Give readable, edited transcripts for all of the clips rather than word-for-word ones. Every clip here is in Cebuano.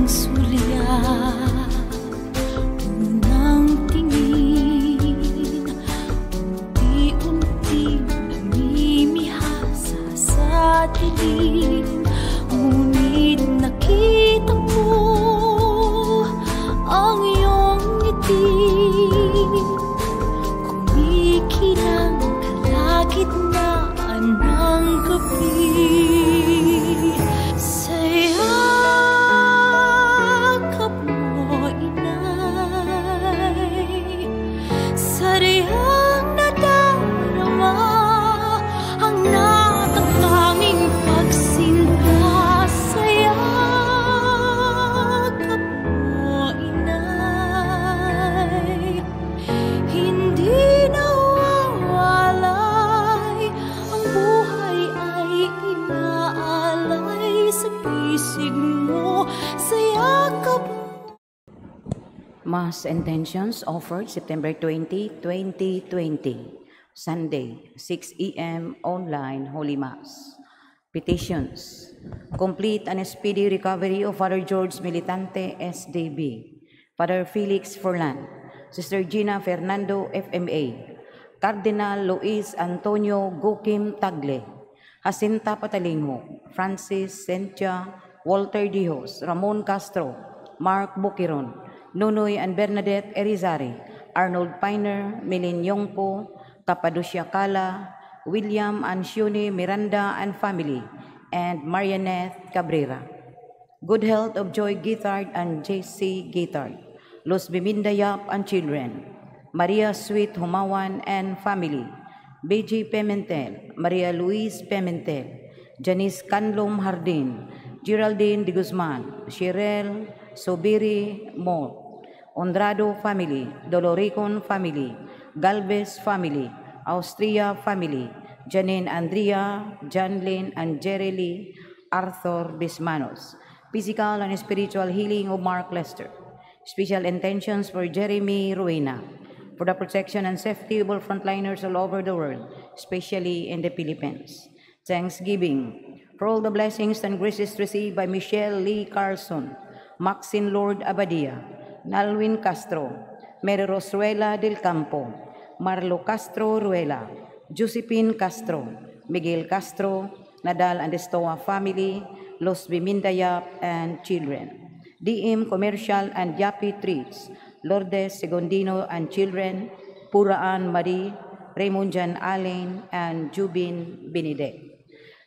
Sulyap, unang tingin, unti-unti namimihasa sa dilim. Ngunit nakita ko ang iyong ngiti, kumikinang kalagitnaan ng gabi. Sa yakap mo, inay, sariyang nadarama ang natatanging pagsinta. Sa yakap mo, inay, hindi nawawalay. Ang buhay ay inaalay sa bisig mo, sa yakap. Mass intentions offered September 20, 2020, Sunday, 6 a.m. online Holy Mass. Petitions. Complete and speedy recovery of Father George Militante, SDB, Father Felix Furlan, Sister Gina Fernando, FMA, Cardinal Luis Antonio Gokim Tagle, Jacinta Patalingho, Francis Sentia, Walter Dijos, Ramon Castro, Mark Bukiron, Nunoy and Bernadette Erizari, Arnold Piner, Milin Yongpo, Capadocia Cala, William and Shuni Miranda and family, and Marianette Cabrera. Good health of Joy Githard and J.C. Githard, Los Biminda Yap and children, Maria Sweet Humawan and family, B.J. Pimentel, Maria Luis Pimentel, Janice Canlom Hardin, Geraldine de Guzman, Shirel Sobiri Mo, Honrado family, Doloricon family, Galvez family, Austria family, Janine Andrea, Janlyn and Jerry Lee, Arthur Bismanos. Physical and spiritual healing of Mark Lester. Special intentions for Jeremy Ruena, for the protection and safety of all frontliners all over the world, especially in the Philippines. Thanksgiving for all the blessings and graces received by Michelle Lee Carlson, Maxine Lord Abadia, Nalwin Castro, Mary Rosuela del Campo, Marlo Castro Ruela, Josephine Castro, Miguel Castro, Nadal and Estoa family, Los Bimindayap and children, DM Commercial and Yapi Treats, Lourdes Segondino and children, Puraan Marie, Raymond Jan Allen, and Jubin Benedict.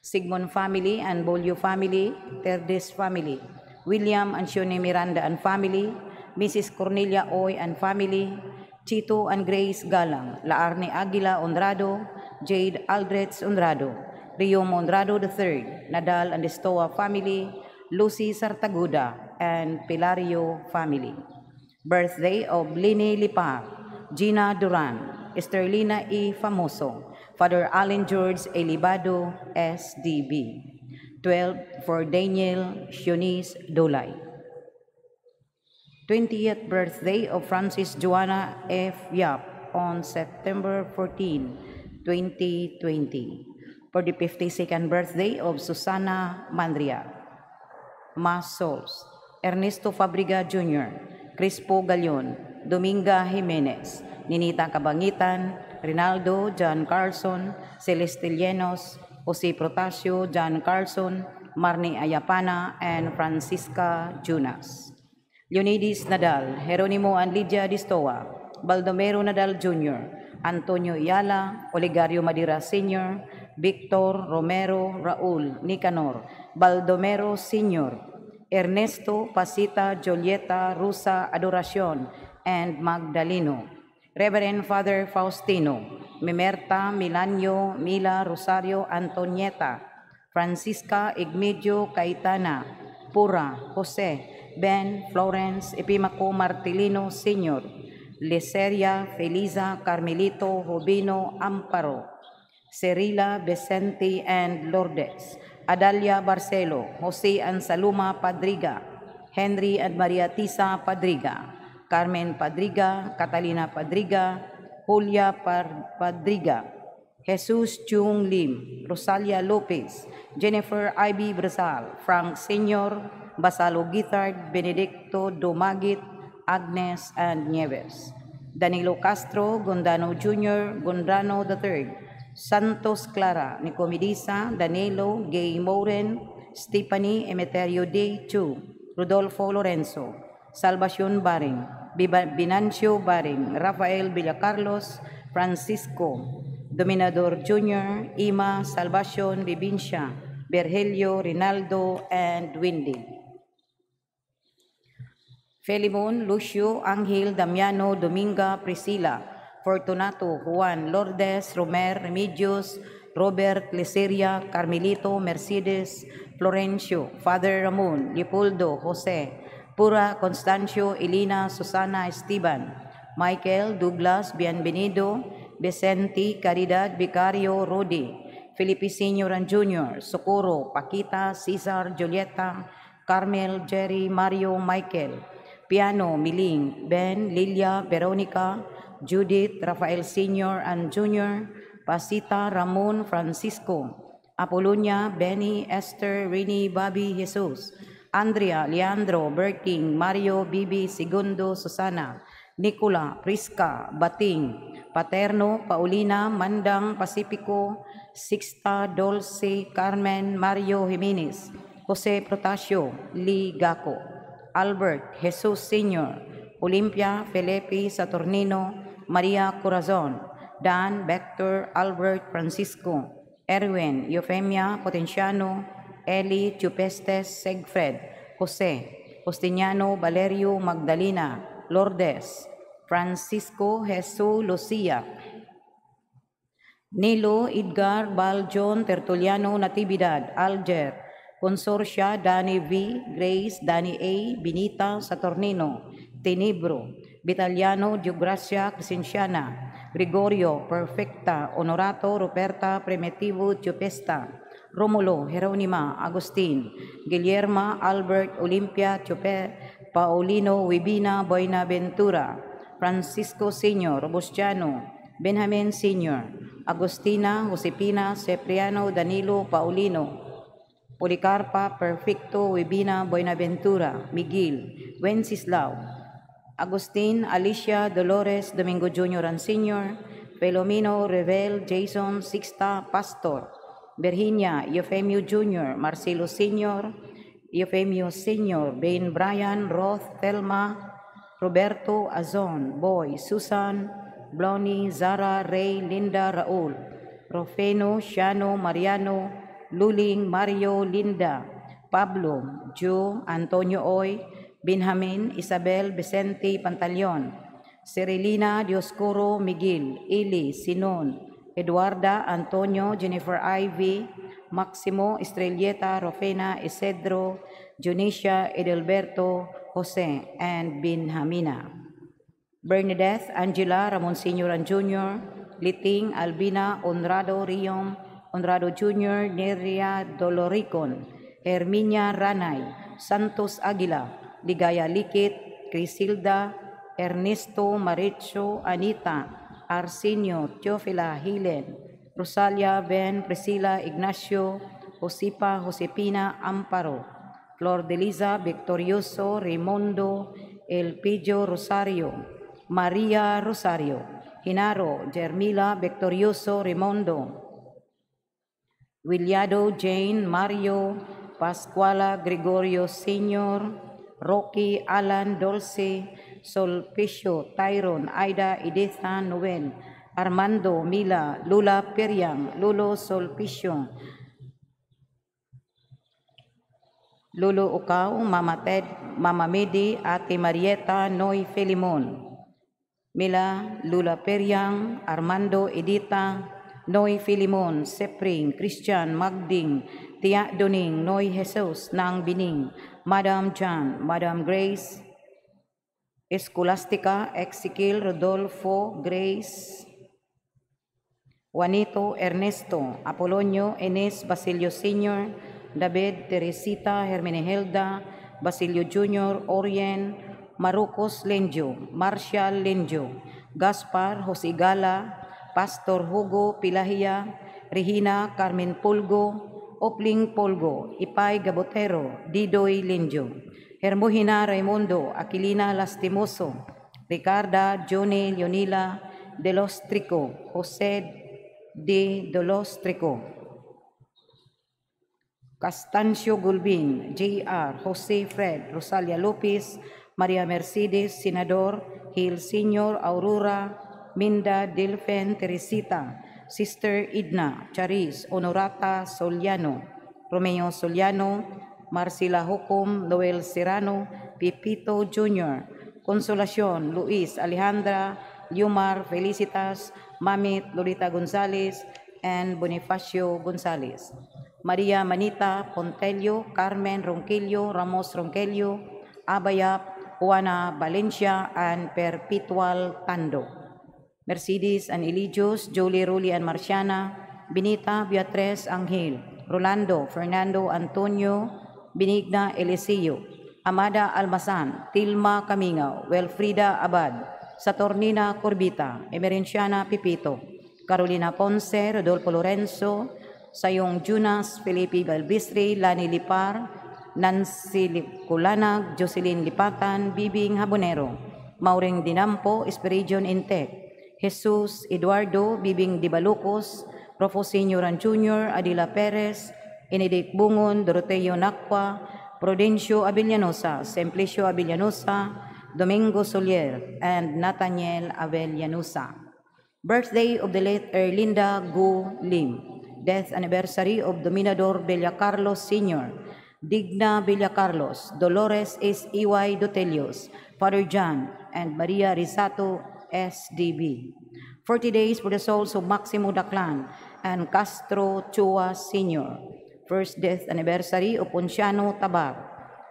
Sigmund family and Bolio family, Terdes family, William and Shoni Miranda and family, Mrs. Cornelia Oy and family, Chito and Grace Galang, Laarne Aguila Honrado, Jade Aldrich Honrado, Rio Honrado III, Nadal and Estoa family, Lucy Sartaguda, and Pilario family. Birthday of Lini Lipar, Gina Duran, Esterlina E. Famoso, Father Allen George Elibado, SDB. 12 for Daniel Shunice Dolay. 20th birthday of Francis Joanna F. Yap on September 14, 2020. For the 52nd birthday of Susana Mandria. Mass Souls, Ernesto Fabriga Jr., Crispo Galion, Dominga Jimenez, Ninita Cabangitan, Rinaldo John Carlson, Celeste Llenos, Jose Protasio John Carlson, Marnie Ayapana, and Francisca Junas. Leonidas Nadal, Jeronimo and Lydia Distoa, Baldomero Nadal Jr., Antonio Ayala, Oligario Madira Sr., Victor Romero Raul Nicanor, Baldomero Sr., Ernesto Pasita Julieta Rusa Adoracion, and Magdaleno. Reverend Father Faustino, Mimerta Milanio Mila Rosario Antonieta, Francisca Igmedio Caetana, Pura Jose, Ben Florence Epimaco Martilino Sr., Liceria Feliza Carmelito Jobino Amparo, Cerila Vicente and Lourdes, Adalia Barcelo, Jose and Saluma Padriga, Henry and Maria Tisa Padriga, Carmen Padriga, Catalina Padriga, Julia Padriga, Jesus Chung Lim, Rosalia Lopez, Jennifer Ivy Brazal, Frank Sr., Basalo Githard, Benedicto Dumagit, Agnes, and Nieves. Danilo Castro, Gondano Jr., Gondano III, Santos Clara, Nicomedisa, Danilo, Gay Moren, Stephanie Emeterio D. Chu, Rodolfo Lorenzo, Salvacion Baring, Binancio Baring, Rafael Villacarlos, Francisco, Dominador Jr., Ima, Salvacion, Bibincia, Berhelio, Rinaldo, and Windy. Felimon, Lucio, Angel, Damiano, Dominga, Priscilla, Fortunato, Juan, Lourdes, Romer, Remedios, Robert, Liceria, Carmelito, Mercedes, Florencio, Father Ramon, Leopoldo, Jose, Pura, Constancio, Elena, Susana, Esteban, Michael, Douglas, Bienvenido, Vicente, Caridad, Vicario, Rudy, Felipe Sr. and Jr., Socorro, Paquita, Cesar, Julieta, Carmel, Jerry, Mario, Michael, Piano, Miling, Ben, Lilia, Veronica, Judith, Rafael Sr. and Jr., Pasita, Ramon, Francisco, Apolonia, Benny, Esther, Rini, Bobby, Jesus, Andrea, Leandro, Berting, Mario, Bibi, Segundo, Susana, Nicola, Prisca, Bating, Paterno, Paulina, Mandang, Pacifico, Sixta, Dolce, Carmen, Mario Jimenez, Jose Protasio, Lee Gaco, Albert, Jesus Sr., Olimpia, Felipe, Saturnino, Maria Corazon, Dan, Vector, Albert, Francisco, Erwin, Eufemia, Potenciano, Eli, Chupestes, Segfred, Jose, Justiniano, Valerio, Magdalena, Lourdes, Francisco, Jesus, Lucia, Nilo, Edgar, Baljon, Tertuliano, Natividad, Alger, Consorcia, Danny V, Grace, Danny A, Benita, Saturnino, Tenebro, Vitaliano, Diogracia, Crescenciana, Gregorio, Perfecta, Honorato, Ruperta, Primitivo, Chupesta, Romulo, Jeronima, Agustin, Guillerma, Albert, Olimpia, Chupe, Paulino, Wibina, Buenaventura, Francisco Sr., Robustiano, Benjamin Sr., Agustina, Josepina, Cipriano, Danilo, Paulino, Policarpa, Perfecto, Wibina, Buenaventura, Miguel, Wenceslao, Agustin, Alicia, Dolores, Domingo Jr. and Sr., Felomino, Revel, Jason, Sixta, Pastor, Virginia, Eufemio Jr., Marcelo Sr., Eufemio Sr., Ben Brian, Roth, Thelma, Roberto, Azon, Boy, Susan, Blonnie, Zara, Ray, Linda, Raul, Rofeno, Shano, Mariano, Luling, Mario, Linda, Pablo, Joe, Antonio Oy, Benjamin, Isabel, Vicente, Pantaleon, Serilina, Dioscoro, Miguel, Eli, Sinon, Eduarda, Antonio, Jennifer Ivy, Maximo, Estrelleta, Rofena, Isidro, Junisha, Edelberto, Jose, and Benjamina. Bernadette, Angela, Ramon Sr. and Jr., Liting, Albina, Honrado, Riom, Honrado Jr., Neria Doloricon, Herminia Ranay, Santos Aguila, Ligaya Likit, Crisilda, Ernesto, Maricho, Anita, Arsenio, Teofila, Helen, Rosalia, Ben, Priscilla, Ignacio, Josipa, Josepina, Amparo, Flor de Liza, Victorioso, Raimundo, Elpidio Rosario, Maria Rosario, Hinaro, Jermila, Victorioso, Raimundo, Williado, Jane, Mario, Pascuala, Gregorio Sr., Rocky, Alan, Dolce, Solpicio, Tyron, Aida, Editha, Noel, Armando, Mila, Lula, Periang, Lulo, Solpicio, Lolo Ukaw, Mama Ted, Mama Medi, Ate Marieta, Noy Filimon, Mila, Lula Periang, Armando, Edita, Noy Filimon, Sepring, Christian, Magding, Tia Doning, Noy Jesus, Nang Bining, Madam John, Madam Grace, Escolastica, Ezekiel, Rodolfo, Grace, Juanito, Ernesto, Apolonio, Enes, Basilio Sr., David, Teresita, Hermenegilda, Basilio Jr., Orien, Marucos Lenjo, Marcial Lenjo, Gaspar, Jose Gala, Pastor Hugo Pilahia, Regina, Carmen Pulgo, Opling Polgo, Ipay Gabotero, Didoy Linjo, Hermogina Raimundo, Aquilina Lastimoso, Ricarda Johnny Leonila Delostrico, Jose D. Dolostrico, Castancio Gulbin, J.R., Jose Fred, Rosalia Lopez, Maria Mercedes, Senador, Hill Senior, Aurora, Minda, Delphen, Teresita, Sister Idna, Charis, Honorata Soliano, Romeo Soliano, Marcela Hukom, Noel Serrano, Pipito Jr., Consolacion, Luis, Alejandra, Liumar, Felicitas, Mamit, Lolita Gonzalez, and Bonifacio Gonzalez. Maria Manita Pontello, Carmen Ronquillo, Ramos Ronquillo, Abayap, Juana Valencia, and Perpetual Tando. Mercedes and Eligius, Jolie Ruli and Marciana, Benita Beatriz Angel, Rolando, Fernando Antonio, Benigna Eliseo, Amada Almasan, Tilma Camingaw, Wilfrida Abad, Saturnina Corbita, Emerenciana Pipito, Carolina Ponce, Rodolfo Lorenzo, Sayong Junas, Felipe Balbisri, Lani Lipar, Nancy Kulanag, Jocelyn Lipatan, Bibing Habonero, Maureen Dinampo, Esperidion Intec, Jesus Eduardo, Bibing Dibalucos, Rofo Senior and Jr., Adila Perez, Inidik Bungon, Doroteo Nakwa, Prudencio Abellanosa, Simplicio Abellanosa, Domingo Solier, and Nathaniel Avellanosa. Birthday of the late Erlinda Gu Lim. Death anniversary of Dominador Villacarlos Sr., Digna Villacarlos, Dolores S. E.Y. Dotelios, Father John, and Maria Risato, SDB. 40 days for the souls of Maximo Daclan and Castro Chua Sr. First death anniversary of Ponciano Tabar.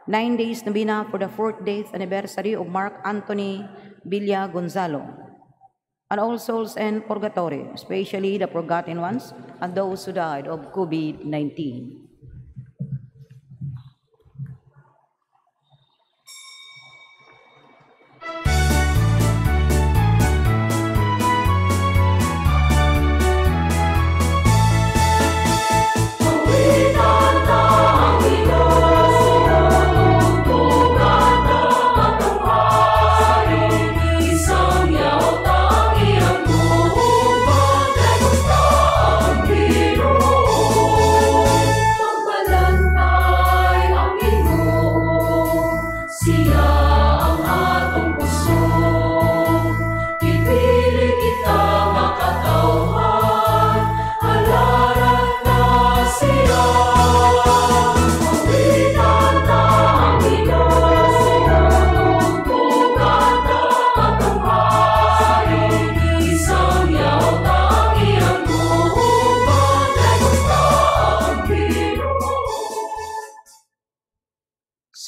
9 days novena for the fourth death anniversary of Mark Anthony Villa Gonzalo. And all souls in purgatory, especially the forgotten ones and those who died of COVID-19.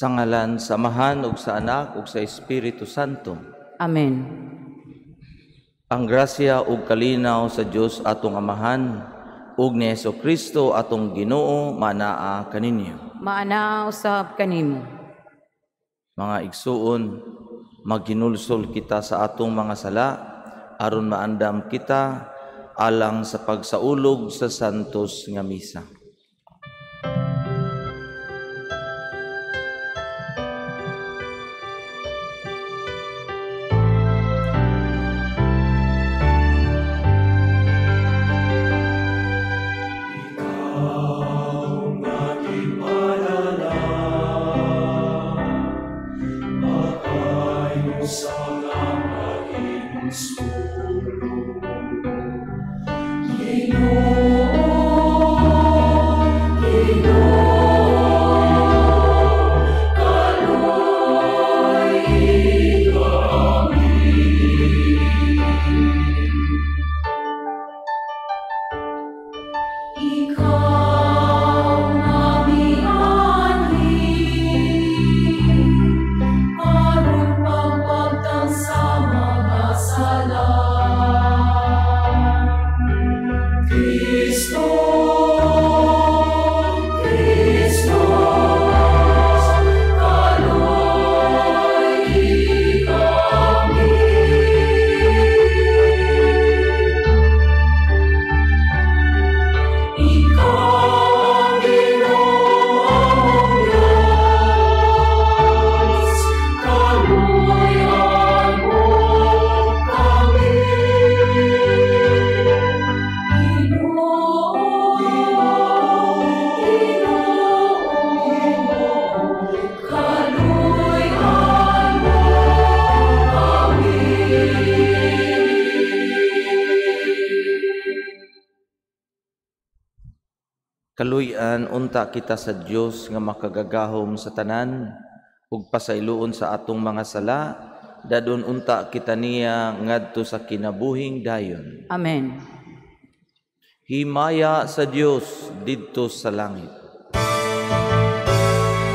Sa ngalan sa Amahan ug sa Anak ug sa Espiritu Santo. Amen. Ang grasya ug kalinaw sa Dios atong Amahan ug ni Hesukristo atong Ginoo manaa kaninyo. Maanaa usab kanimo. Mga igsuon, maghinulsol kita sa atong mga sala aron maandam kita alang sa pagsaulog sa santos nga misa. Ginoo. Kaluy-an unta kita sa Dios nga makagagahom sa tanan ug pasayloon sa atong mga sala, dadon unta kita niya ngadto sa kinabuhing dayon. Amen. Himaya sa Dios didto sa langit.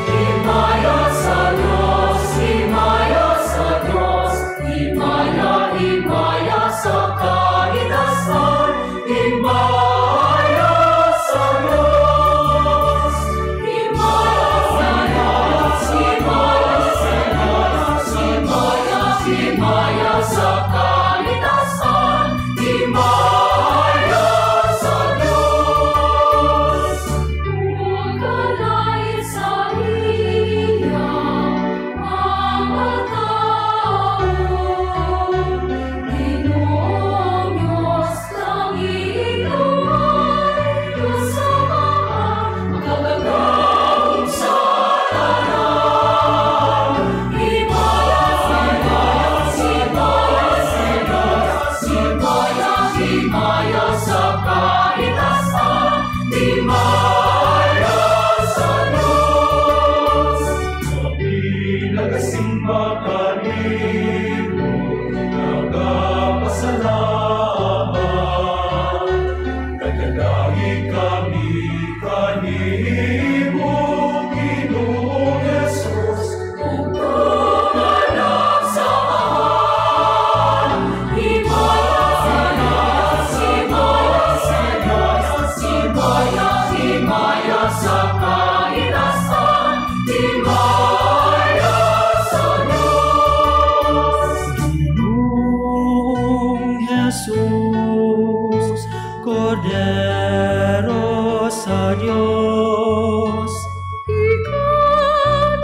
Himaya sa Dios, himaya sa Dios, himaya, himaya sa kaitasan, himaya sa Dios. Himaya sa Dios, himaya sa Dios, himaya, himaya sa kaitasan, himaya sa Dios. Huwag sa iya mga tao, Ginoong Diyos, langit ay Diyos Amahan, makagagahom sa tanan. Himaya sa Diyos, himaya sa Diyos, himaya, himaya sa kaitasan, himaya sa Diyos. Kami nagasimba kanimo, nagapasalamat. Kagadahi kami kanimo, Ginoong Jesus. Ug anak sa Amahan. Himaya sa Diyos, himaya sa Diyos, himaya, himaya sa kaitasan, himaya sa Diyos. Ginoong Jesus, Kordero sa Diyos. Ikaw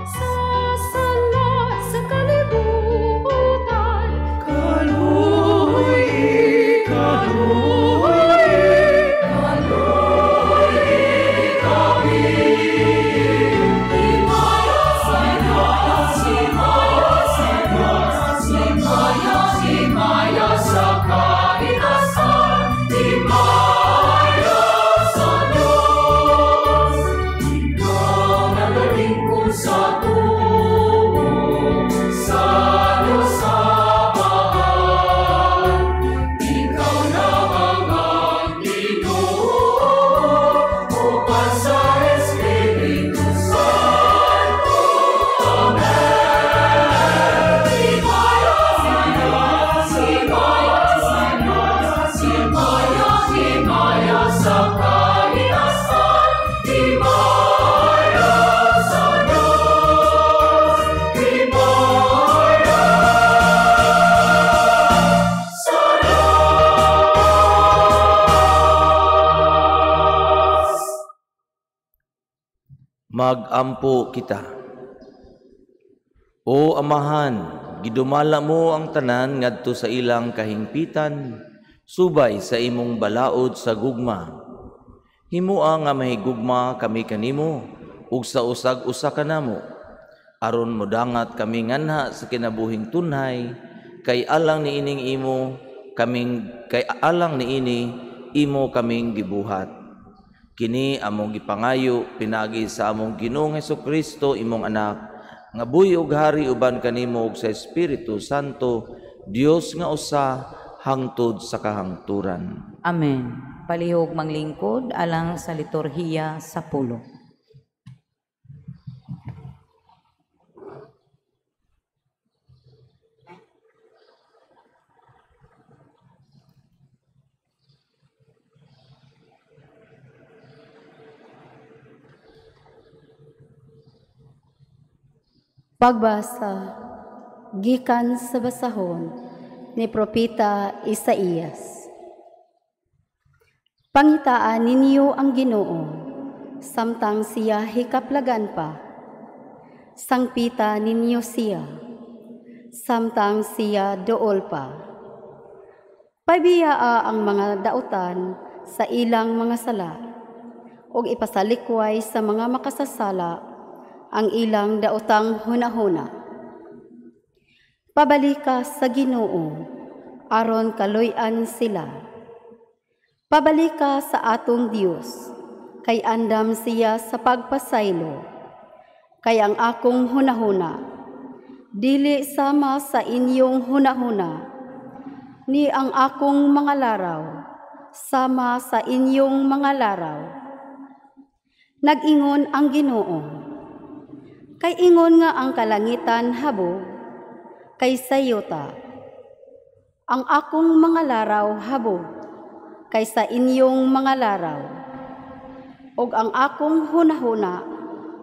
sa sala sa kalibutan. Kaluoy, kaluoy, Kaluoy kami. Himaya sa Diyos, himaya sa Diyos, himaya, himaya sa kaitasan, himaya sa Diyos. Ikaw nagalingkod sa tuo, sa Diyos Amahan. Ikaw lamang ang Ginoo, uban sa Espiritu Santo. Amen. Himaya sa Diyos, himaya sa Diyos, himaya, himaya sa kaitasan, himaya sa Diyos, himaya sa Diyos. Magampo kita. O Amahan, gidumala mo ang tanan ngadto sa ilang kahingpitan, subay sa imong balaod sa gugma. Himua nga mahigugma kami kanimo ug sa usag-usa kanamo, aron modangat kami nganha sa kinabuhing tunhay, kay alang niining imo kaming kay alang niini imo kaming gibuhat. Kini among gipangayo pinaagi sa among Ginoong Hesukristo, imong anak, nga buhi ug hari uban kanimo ug sa Espiritu Santo, Dios nga usa hangtod sa kahangturan. Amen. Palihog manglingkod alang sa liturhiya sa pulo. Pagbasa gikan sa basahon ni Propeta Isaías. Pangitaan ninyo ang Ginoo samtang siya hikaplagan pa. Sangpita ninyo siya samtang siya dool pa. Pabiyaa ang mga dautan sa ilang mga sala ug ipasalikway sa mga makasasala ang ilang daotang hunahuna. Pabalika sa Ginoo aron kaluy-an sila. Pabalika sa atong Dios, kay andam siya sa pagpasaylo. Kay ang akong hunahuna, dili sama sa inyong hunahuna, ni ang akong mga laraw, sama sa inyong mga laraw. Nag-ingon ang Ginoo, kay ingon nga ang kalangitan habog, kaysa yuta. Ang akong mga laraw habog, kaysa inyong mga laraw, ug ang akong hunahuna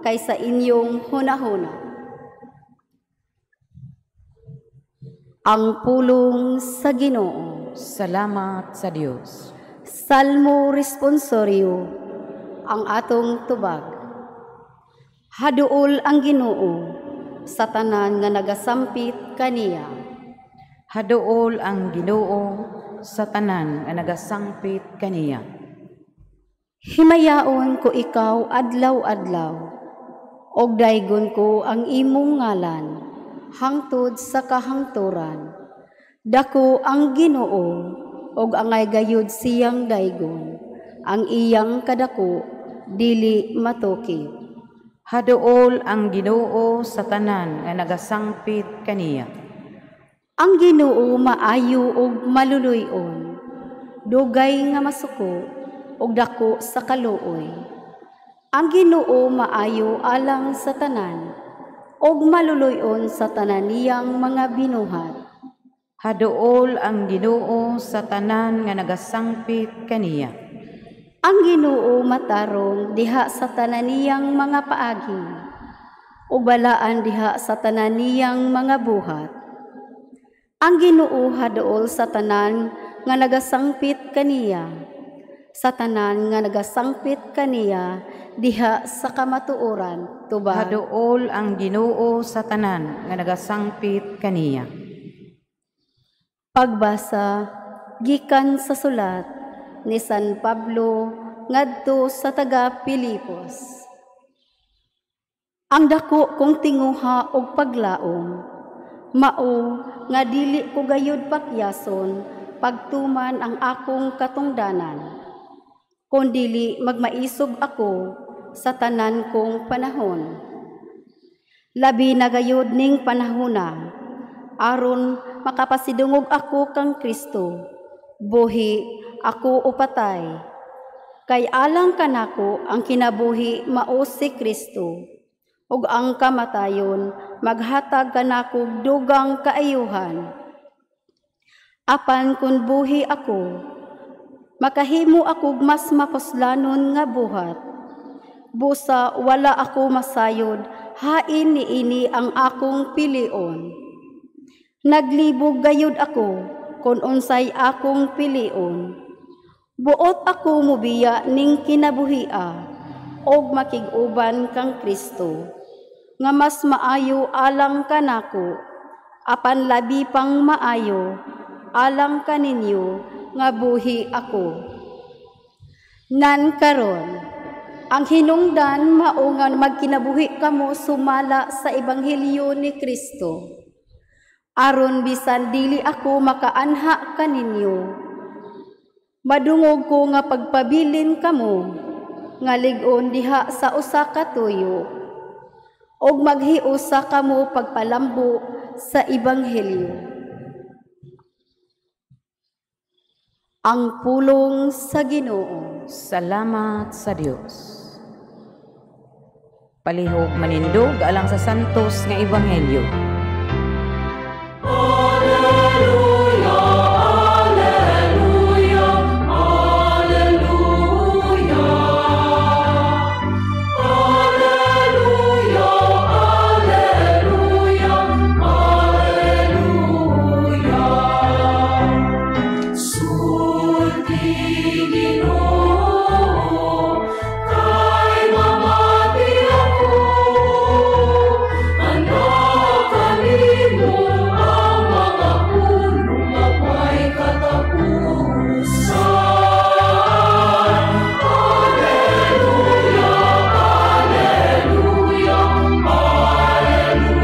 kaysa inyong hunahuna. Ang pulong sa Ginoo. Salamat sa Dios. Salmo responsorio, ang atong tubag. Haduol ang Ginoo sa tanan nga nagasampit kaniya. Haduol ang Ginoo sa tanan nga nagasangpit kaniya. Himayaon ko ikaw adlaw-adlaw, og daygon ko ang imong ngalan hangtod sa kahangturan. Dako ang Ginoo og angay gayud siyang daygon, ang iyang kadako dili matuki. Haduol ang Ginoo sa tanan nga nagasangpit kaniya. Ang Ginoo maayo ug maluluy-on, dugay nga masuko ug dako sa kaluoy. Ang Ginoo maayo alang sa tanan ug maluluy-on sa tanan niyang mga binuhat. Haduol ang Ginoo sa tanan nga nagasangpit kaniya. Ang Ginoo matarong diha sa tanan niyang mga paagi, ug balaan diha sa tanan niyang mga buhat. Ang Ginoo haduol sa tanan nga nagasangpit kaniya, sa tanan nga nagasangpit kaniya diha sa kamatuoran. Tubag. Haduol ang Ginoo sa tanan nga nagasangpit kaniya. Pagbasa gikan sa sulat ni San Pablo ngadto sa taga Pilipos. Ang dako kong tinguha og paglaom mao nga dili ko gayud pakyason pagtuman ang akong katungdanan, kun dili magmaisog ako sa tanan kong panahon. Labi na gayud ning panahona, aron makapasidungog ako kang Kristo, buhi ako o patay. Kay alang kanako ang kinabuhi mao si Kristo, ug ang kamatayon maghatag kanako dugang kaayuhan. Apan kun buhi ako, makahimo akog mas mapuslanon nga buhat. Busa wala ako masayod, hain niini ang akong pilion. Naglibog gayud ako kun unsay akong pilion. Buot ako mubiya ning kinabuhia og makig-uban kang Kristo, nga mas maayo alang kanako, apan labi pang maayo alang kaninyo nga buhi ako. Nan karon, ang hinungdan mao nga magkinabuhi kamo sumala sa ebanghelyo ni Kristo, aron bisan dili ako makaanha kaninyo, madungog ko nga pagpabilin kamo nga lig-on diha sa usa ka tuyo, ug maghiusa kamo pagpalambo sa ebanghelyo. Ang pulong sa Ginoo. Salamat sa Dios. Palihog manindog alang sa santos nga ebanghelyo. Alleluia, alleluia, alleluia. Alleluia, alleluia, alleluia. Sulti Ginoo, kay mamati ako. Anak kanimo ang mga pulong nga may katapusan. Alleluia, alleluia, alleluia.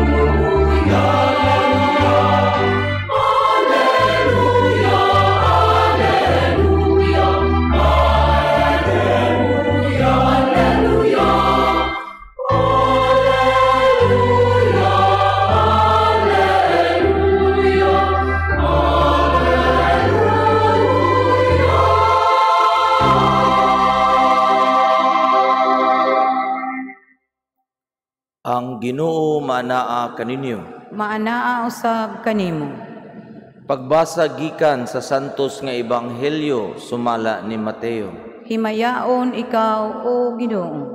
Alleluia, alleluia, Ang Ginoo maanaa kaninyo. Maanaa usab kanimo. Pagbasa gikan sa Santos nga Ebanghelyo sumala ni Mateo. Himayaon ikaw, o Ginoo.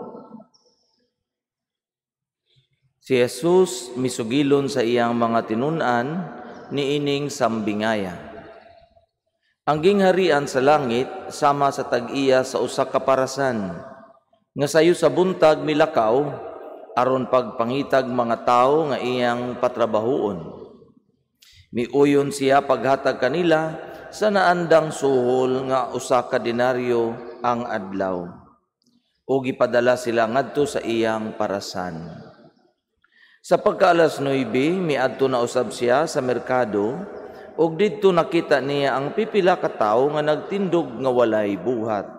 Si Jesus misugilon sa iyang mga tinun-an niining sambingaya. Ang gingharian sa langit sama sa tag-iya sa usa ka parasan nga sayo sa buntag milakaw aron pagpangitag mga tawo nga iyang patrabahuon. Miuyon siya paghatag kanila sa naandang suhol nga usa ka denaryo ang adlaw. O gipadala sila ngadto sa iyang parasan. Sa pagkaalas 9, miadto na usab siya sa merkado ug didto nakita niya ang pipila ka tawo nga nagtindog nga walay buhat.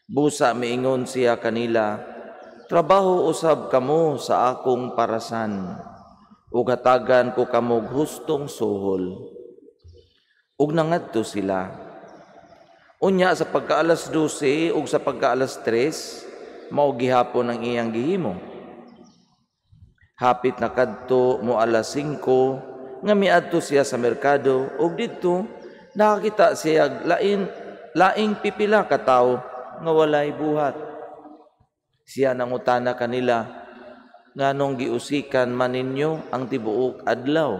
Busa miingon siya kanila, "Trabaho usab kamo sa akong parasan, ug hatagan ko kamo og hustong suhol." Ug nangadto sila. Unya sa pagkaalas 12 ug sa pagkaalas 3, mao gihapon ang iyang gihimo. Hapit na kadto mo alas 5 nga miadto siya sa merkado ug didto nakakita siya laing pipila ka tawo nga walay buhat. Siya nangutana kanila, "Nganong giusikan man ninyo ang tibuok adlaw?"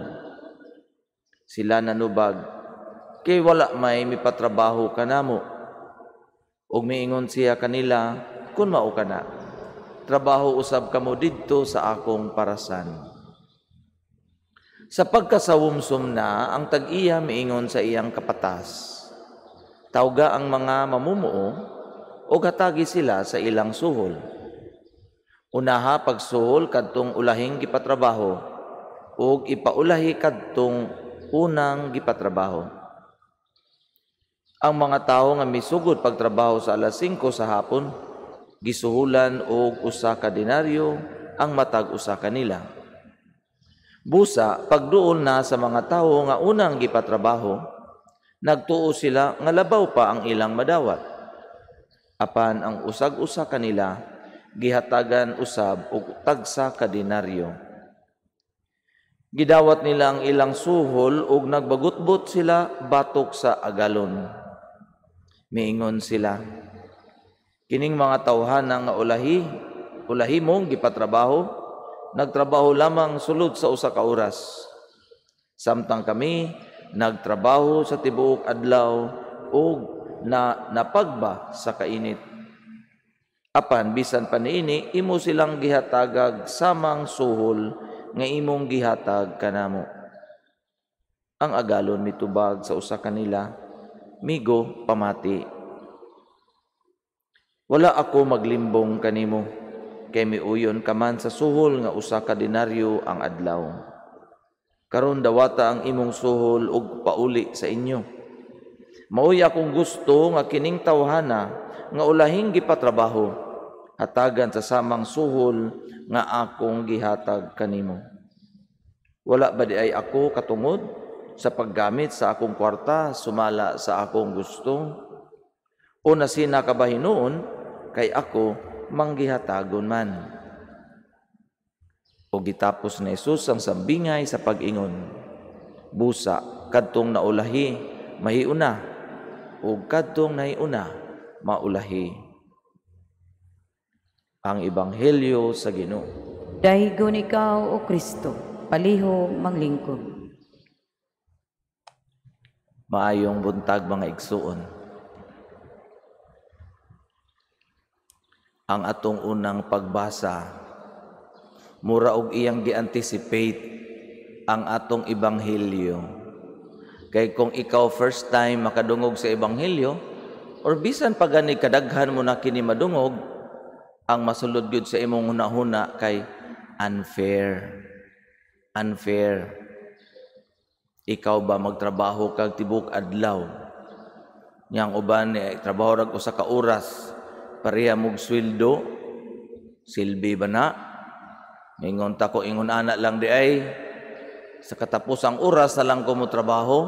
Sila nanubag, "Kay wala may mipatrabaho kanamo." Ug miingon siya kanila, "Kun mao kana, trabaho usab kamo didto sa akong parasan." Sa pagkasawumsum na, ang tag-iya miingon sa iyang kapatas, "Tawga ang mga mamumuo ug hatagi sila sa ilang suhol. Unaha pagsuhol kadtong ulahing gipatrabaho ug ipaulahi kadtong unang gipatrabaho." Ang mga tawo nga misugod pagtrabaho sa alas 5 sa hapon, gisuhulan og usa ka denaryo ang matag usa kanila. Busa pagduol na sa mga tawo nga unang gipatrabaho, nagtuo sila nga labaw pa ang ilang madawat. Apan ang usag-usa kanila gihatagan usab og tagsa ka denaryo. Gidawat nila ang ilang suhol ug nagbagutbot sila batok sa agalon. Miingon sila, "Kining mga tawhana nga ulahi mong gipatrabaho, nagtrabaho lamang sulod sa usa ka oras. Samtang kami nagtrabaho sa tibuok adlaw ug na napagba sa kainit. Apan bisan pa niini, imo silang gihatagag samang suhol nga imong gihatag kanamo." Ang agalon mitubag sa usa kanila, "Migo, pamati. Wala ako maglimbong kanimo, kay miuyon ka man sa suhol nga usa ka denaryo ang adlaw. Karon dawata ang imong suhol ug pauli sa inyo. Maoy akong gusto nga kining tawhana nga ulahing gipatrabaho, hatagan sa samang suhol nga akong gihatag kanimo. Wala ba di ay ako katungod sa paggamit sa akong kwarta sumala sa akong gusto? O nasina ka ba hinuon kay ako manggihatagon man?" O gitapos ni Jesus ang sambingay sa pag-ingon, "Busa kadtong naulahi mahiuna, ug kadtong nahiuna maulahi." Ang Ebanghelyo sa Ginoo. Dahigon ikaw, o Kristo, palihog manglingkod. Maayong buntag mga igsuon. Ang atong unang pagbasa, mura og iyang gi-anticipate ang atong ebanghelyo. Kay kung ikaw first time makadungog sa ebanghelyo, or bisan pa gani kadaghan mo na kini madungog, ang masulod gyud sa imong hunahuna kay unfair. Unfair. Ikaw ba magtrabaho kag tibok adlaw? Niyang uban trabaho rag usa ka oras, pareha mog sweldo, silbi ba na? Ingon ta ko, ingon ana lang di ay sa katapusang oras na lang ko mo trabaho.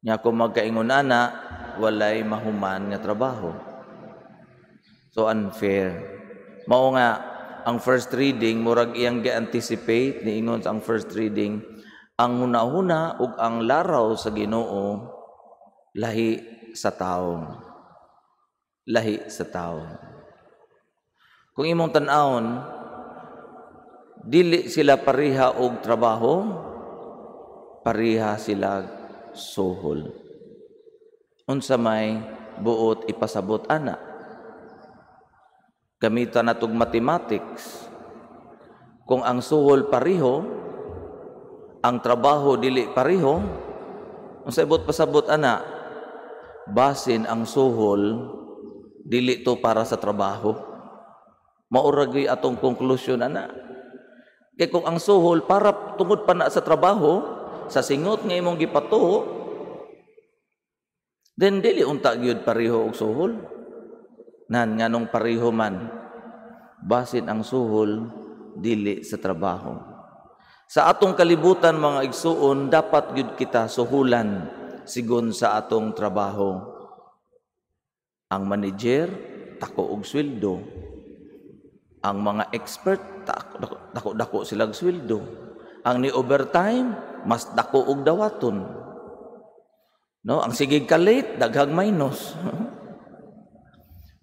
Nya kung magkaingon ana, walay mahuman nga trabaho. So unfair. Mao nga Ang first reading murag iyang gi-anticipate, niingon sa ang first reading, ang hunahuna ug ang laraw sa Ginoo lahi sa tawo. Lahi sa tawo. Kung imong tan-awon, dili sila pareha og trabaho, pareha sila suhol. Unsa may buot ipasabot ana? Gamitan natog mathematics. Kung ang suhol pareho, ang trabaho dili pareho, unsa buot pasabot ana? Basin ang suhol dili to para sa trabaho. Maura gyud atong konklusyon ana. Kay kung ang suhol para tungod pa na sa trabaho, sa singot nga imong gipatuo, then dili unta gyud pareho og suhol. Nan nganong pareho man, basin ang suhol dili sa trabaho. Sa atong kalibutan, mga igsuon, dapat gyud kita suhulan sigon sa atong trabaho. Ang manager tako og sweldo. Ang mga expert dako-dako silang sweldo. Ang ni overtime mas dako og dawaton. No, ang sige ka late, daghang minus.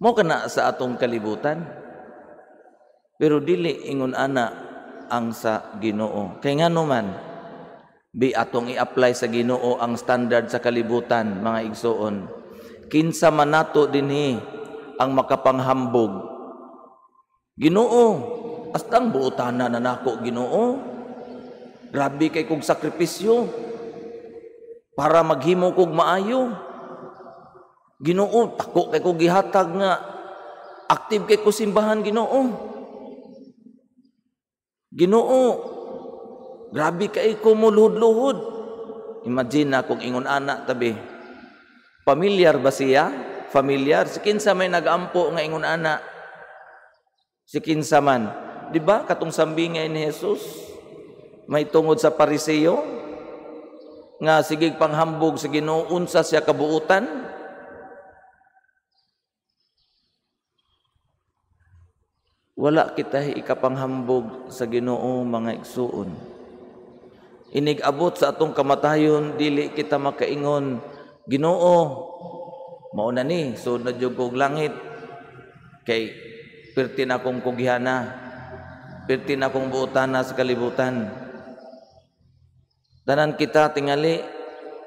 Mo kana sa atong kalibutan. Pero dili ingon ana ang sa Ginoo. Kay ngano man bi atong i-apply sa Ginoo ang standard sa kalibutan, mga igsuon? Kinsa man nato dinhi ang makapanghambog, "Ginoo, astang buotana na nako, Ginoo. Grabe kay kog sakripisyo para maghimo kog maayo. Ginoo, tako kay kog gihatag nga aktive kay ko simbahan, Ginoo. Ginoo, grabe kay ko muluhod-luhod." Imagine na kung ingon ana tabi. Familiar ba siya? Familiar? Si kinsa may nagampo nga ingon ana? Si kinsa man? Di ba katong sambingay ni Jesus may tungod sa Pariseo nga sige panghambog sa Ginoo unsa siya kabuutan? Wala kita ikapanghambog sa Ginoo, mga igsuon. Inig-abot sa atong kamatayon, dili kita makaingon, "Ginoo, mao na ni, sud na jud kog langit kay perti na akong kugihana, perti na akong buotana sa kalibutan." Tanan kita tingali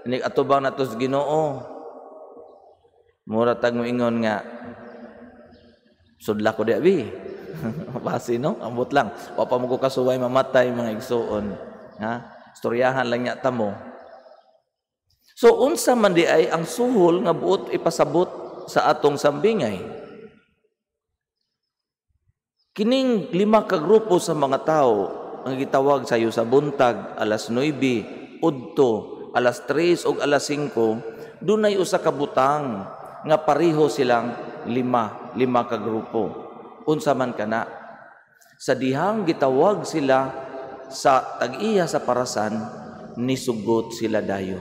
inig atubang nato sa Ginoo, mura tag moingon nga sudla ko di abi. Basi no, ambot lang. Wa pa mo ko kasuway mamatay, mga igsuon, ha? Istoryahan lang nya tamo. So unsa man di ay ang suhol nga buot ipasabot sa atong sambingay? Kining lima ka grupo sa mga tao ang gitawag sayo sa buntag, alas 9, udto, alas 3 ug alas 5, dunay usa ka butang nga pareho silang lima ka grupo. Unsa man kana? Sa dihang gitawag sila sa tag-iya sa parasan, nisugot sila dayon.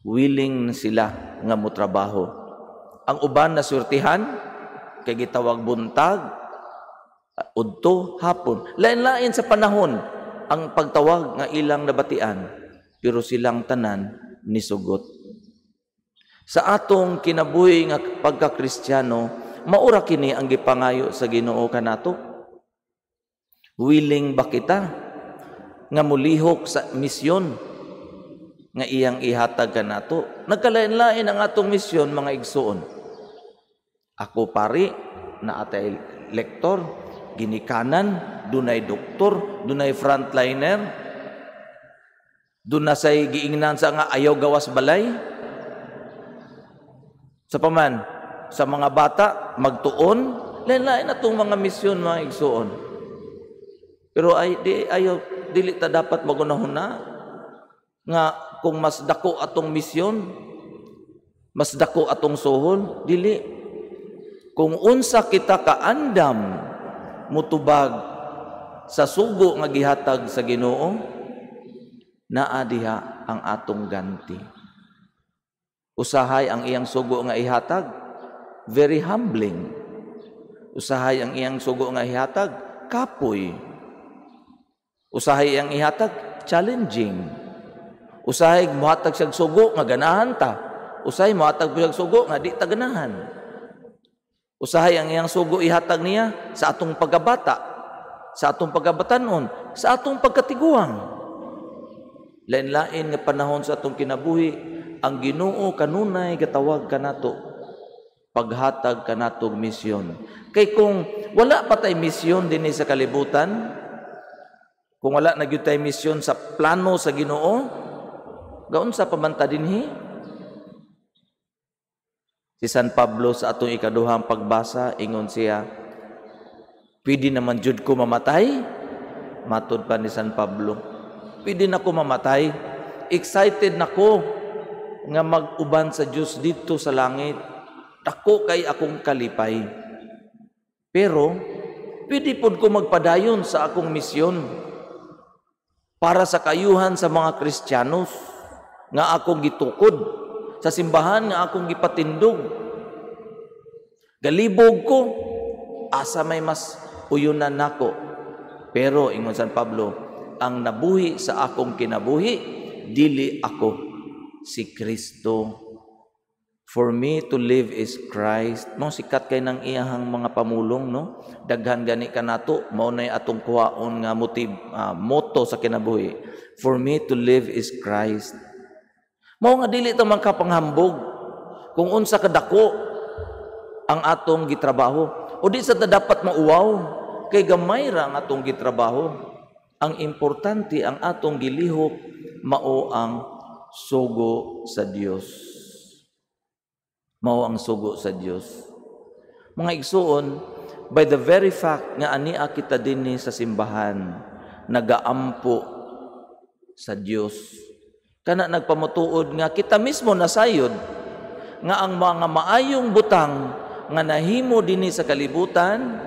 Willing sila nga motrabaho. Ang uban na surtihan kay gitawag buntag, udto, hapon. Lain-lain sa panahon ang pagtawag nga ilang nabatian, pero silang tanan nisugot. Sa atong kinabuhi nga pagkakristyano, maura kini ang gipangayo sa Ginoo kanato. Willing ba kita nga mulihok sa misyon nga iyang ihatag kanato? Nagkalain-lain ang atong misyon, mga igsuon. Ako pari, naatay lektor, ginikanan, dunay doktor, dunay frontliner, dun na say giingnan sa nga ayaw gawas balay. Sa paman, sa mga bata, magtuon, lain-lain atong mga misyon, mga igsuon. Pero ay di ayaw dili ta dapat magunahuna nga kung mas dako atong misyon, mas dako atong suhol, dili. Kung unsa kita kaandam mutubag sa sugo nga gihatag sa Ginoo, naa diha ang atong ganti. Usahay ang iyang sugo nga ihatag, very humbling. Usahay ang iyang sugo nga ihatag, kapoy. Usahay ang ihatag, challenging. Usahay mohatag siyag sugo nga ganahan ta. Usahay mohatag siyag sugo nga di ta ganahan. Usahay ang iyang sugo ihatag niya sa atong pagkabata, sa atong pagkabatanon, sa atong pagkatiguang. Lain-lain nga panahon sa atong kinabuhi, ang Ginoo kanunay gatawag kanato, paghatag kanatog misyon. Kay kung wala pa tay misyon dinhi sa kalibutan, kung wala na gyud tay misyon sa plano sa Ginoo, gaunsa pa man ta dinhi? Si San Pablo sa atong ikaduhang pagbasa, ingon siya, pwede naman jud ko mamatay? Matod pa ni San Pablo, pwede na ko mamatay. Excited na ko nga mag-uban sa Dios dito sa langit. Dako kay akong kalipay. Pero pwede pod ko magpadayon sa akong misyon para sa kayuhan sa mga Kristiyanos nga akong gitukod, sa simbahan nga akong gipatindog. Galibog ko, asa may mas uyunan nako. Pero ingon San Pablo, ang nabuhi sa akong kinabuhi, dili ako, si Kristo. For me to live is Christ. Mao sikat kay nang iyahang mga pamulong, no? Daghan gani kanato, mao nay atong kuhaon nga motto sa kinabuhi. For me to live is Christ. Mao nga dili ta makapanghambog kung unsa kadako ang atong gitrabaho. O di sa ta dapat mauwaw kay gamay ra ang atong gitrabaho. Ang importante ang atong gilihok mao ang sugo sa Dios. Mao ang sugo sa Dios. Mga igsuon, by the very fact nga ania kita dinhi sa simbahan, nagaampo sa Dios. Kana nagpamutuod nga kita mismo nasayod nga ang mga maayong butang nga nahimo dinhi sa kalibutan,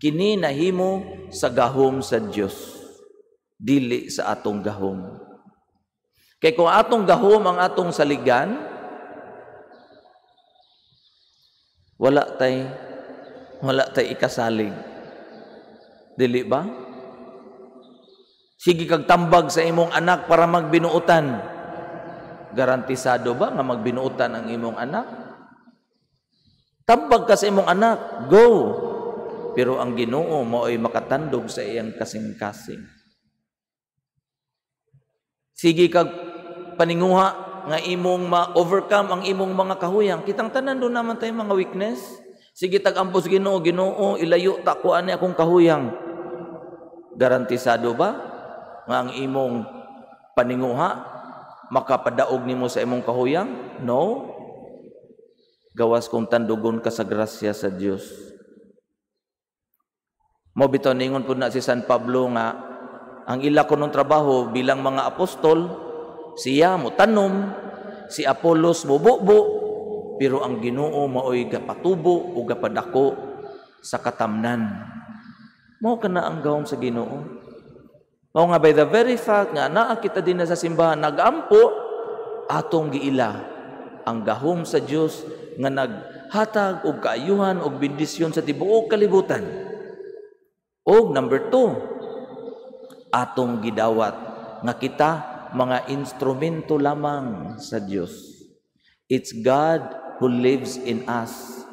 kini nahimo sa gahom sa Dios, dili sa atong gahom. Kay kung atong gahom ang atong saligan, wala tay ikasalig. Dili ba? Sige kag tambag sa imong anak para magbinuotan. Garantisado ba nga magbinuotan ang imong anak? Tambag ka sa imong anak, go. Pero ang Ginoo mao'y makatandog sa iyang kasing-kasing. Sige kag paninguha nga imong ma-overcome ang imong mga kahuyang. Kitang tanan doon naman tayo mga weakness. Sige tag-ampos Ginoo, Ginoo, ilayo ta ko ani akong kahuyang. Garantisado ba nga ang imong paninguha makapadaog nimo sa imong kahuyang? No. Gawas kung tandugon ka sa grasya sa Dios. Mo bitaw ningon pud na si San Pablo nga ang ila kunong trabaho bilang mga apostol, siya mo tanom, si Apolos mo bubo, pero ang Ginoo maoy gapatubo o gapadako sa katamnan. Mao kana ang gahom sa Ginoo. Mao nga by the very fact nga naa kita din sa simbahan nagampo, atong giila ang gahom sa Dios nga naghatag og kaayuhan og bendisyon sa tibuok kalibutan. Og number 2, atong gidawat nga kita mga instrumento lamang sa Dios. It's God who lives in us.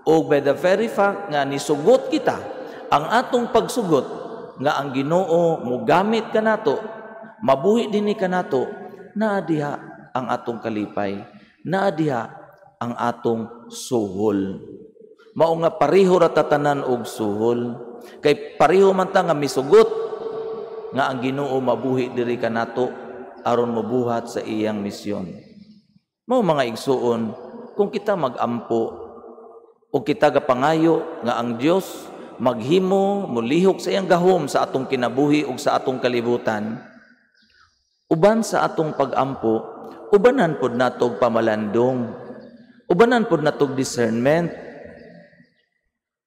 O by the very fact nga nisugot kita, ang atong pagsugot nga ang Ginoo mogamit kanato, mabuhi dinhi kanato, naa diha ang atong kalipay, naa diha ang atong suhol. Mao nga pareho ra tatanan og suhol. Kay pareho man ta nga misugot nga ang Ginoo mabuhi diri kanato aron mobuhat sa iyang misyon. Mao mga igsuon, kung kita magampo o kita gapangayo nga ang Dios maghimo molihok sa iyang gahom sa atong kinabuhi ug sa atong kalibutan, uban sa atong pagampo, ubanan pod natog pamalandong, ubanan pod natog discernment,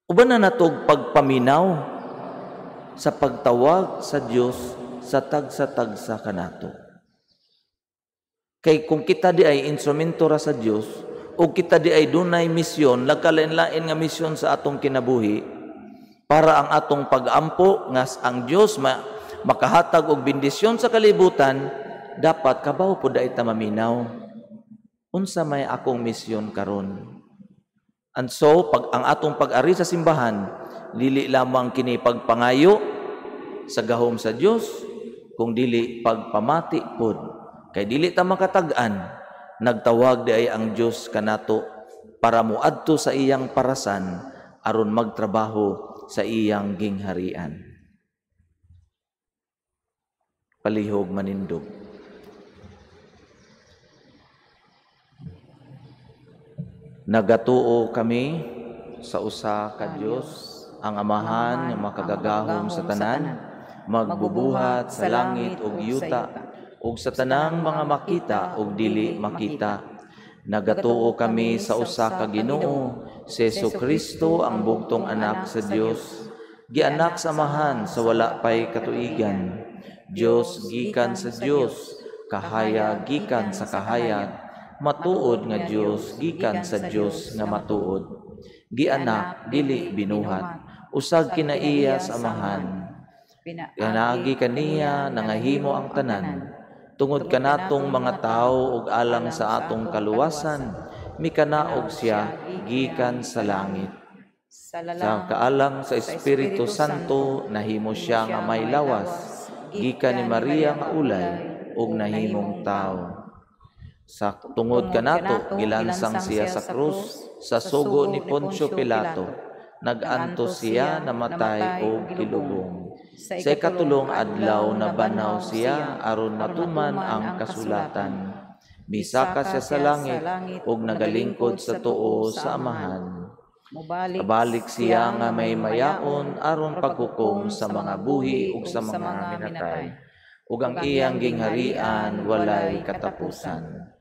ubanan natog pagpaminaw sa pagtawag sa Dios sa tagsa-tagsa kanato. Kay kung kita di ay instrumento ra sa Dios, Ug kita di ay dunay misyon, nagkalain-lain nga misyon sa atong kinabuhi para ang atong pag-ampo nga ang Dios makahatag og bendisyon sa kalibutan, dapat kabaw pud ta maminaw. Unsa may akong misyon karon? And so, pag ang atong pag-ari sa simbahan, dili lamang kini pagpangayo sa gahom sa Dios, kung dili pagpamati pod. Kay dili ta makatag-an, nagtawag di ay ang Dios kanato para moadto sa iyang parasan aron magtrabaho sa iyang gingharian. Palihog manindog. Nagatuo kami sa usa ka Dios, ang Amahan nga makagagahom sa tanan, magbubuhat sa langit ug yuta, ug sa tanang mga makita ug dili makita. Nagatuo kami sa usa ka Ginoo, si Jesucristo, ang bugtong anak sa Dios, gianak sa Amahan sa wala pay katuigan. Dios gikan sa Dios, kahayag gikan sa kahayag, matuod nga Dios gikan sa Dios nga matuod. Gianak dili binuhat, usag kinaiya sa Amahan. Ganagi kaniya nangahimo ang tanan. Tungod kanatong mga tawo ug alang sa atong kaluwasan, mikanaog siya gikan sa langit. Sa kaalang sa Espiritu Santo, nahimo siya nga may lawas, gikan ni Maria nga ulay ug nahimong tawo. Sa tungod kanato, gilansang siya sa krus, sa sugo ni Poncio Pilato. Nag-antos siya, namatay ug gilubong. Sa ikatulong adlaw nabanhaw siya aron matuman ang kasulatan. Misaka siya sa langit ug nagalingkod sa tuo sa Amahan. Balik siya nga may mayaon aron paghukom sa mga buhi ug sa mga minatay. Ug ang iyang gingharian walay katapusan.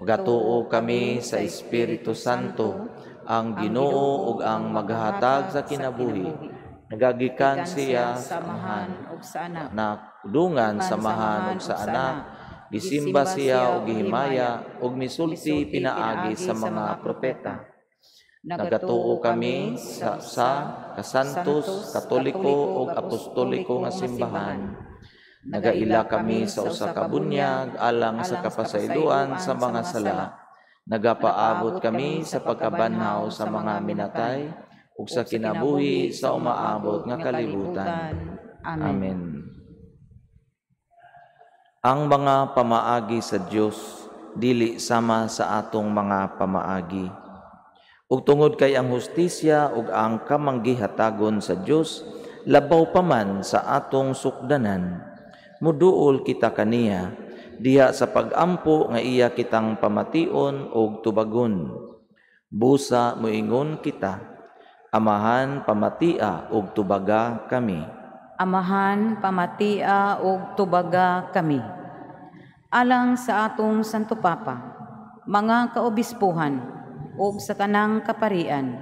Gatuo kami sa Espiritu Santo, ang Ginoo ug ang maghatag sa kinabuhi. Nagagikan siya sa Amahan ug sa Anak, nakdungan sa Amahan ug sa Anak, gisimba siya ug gihimaya ug misulti pinaagi sa mga propeta. Nagatuo kami sa kasantos, Katoliko ug Apostoliko nga simbahan. Nagaila kami sa usa ka bunyag alang sa kapasayloan sa mga sala. Nagapaabot kami sa pagkabanhaw sa mga minatay ug sa kinabuhi sa umaabot nga kalibutan. Amen. Ang mga pamaagi sa Dios dili sama sa atong mga pamaagi. Ug tungod kay ang hustisya ug ang kamanggihatagon sa Dios labaw pa man sa atong sukdanan, muduol kita kaniya diha sa pagampo nga iya kitang pamation og tubagon. Busa moingon kita, Amahan, pamatia og tubaga kami. Amahan, pamatia og tubaga kami. Alang sa atong Santo Papa, mga kaobispuhan ug sa tanang kaparian,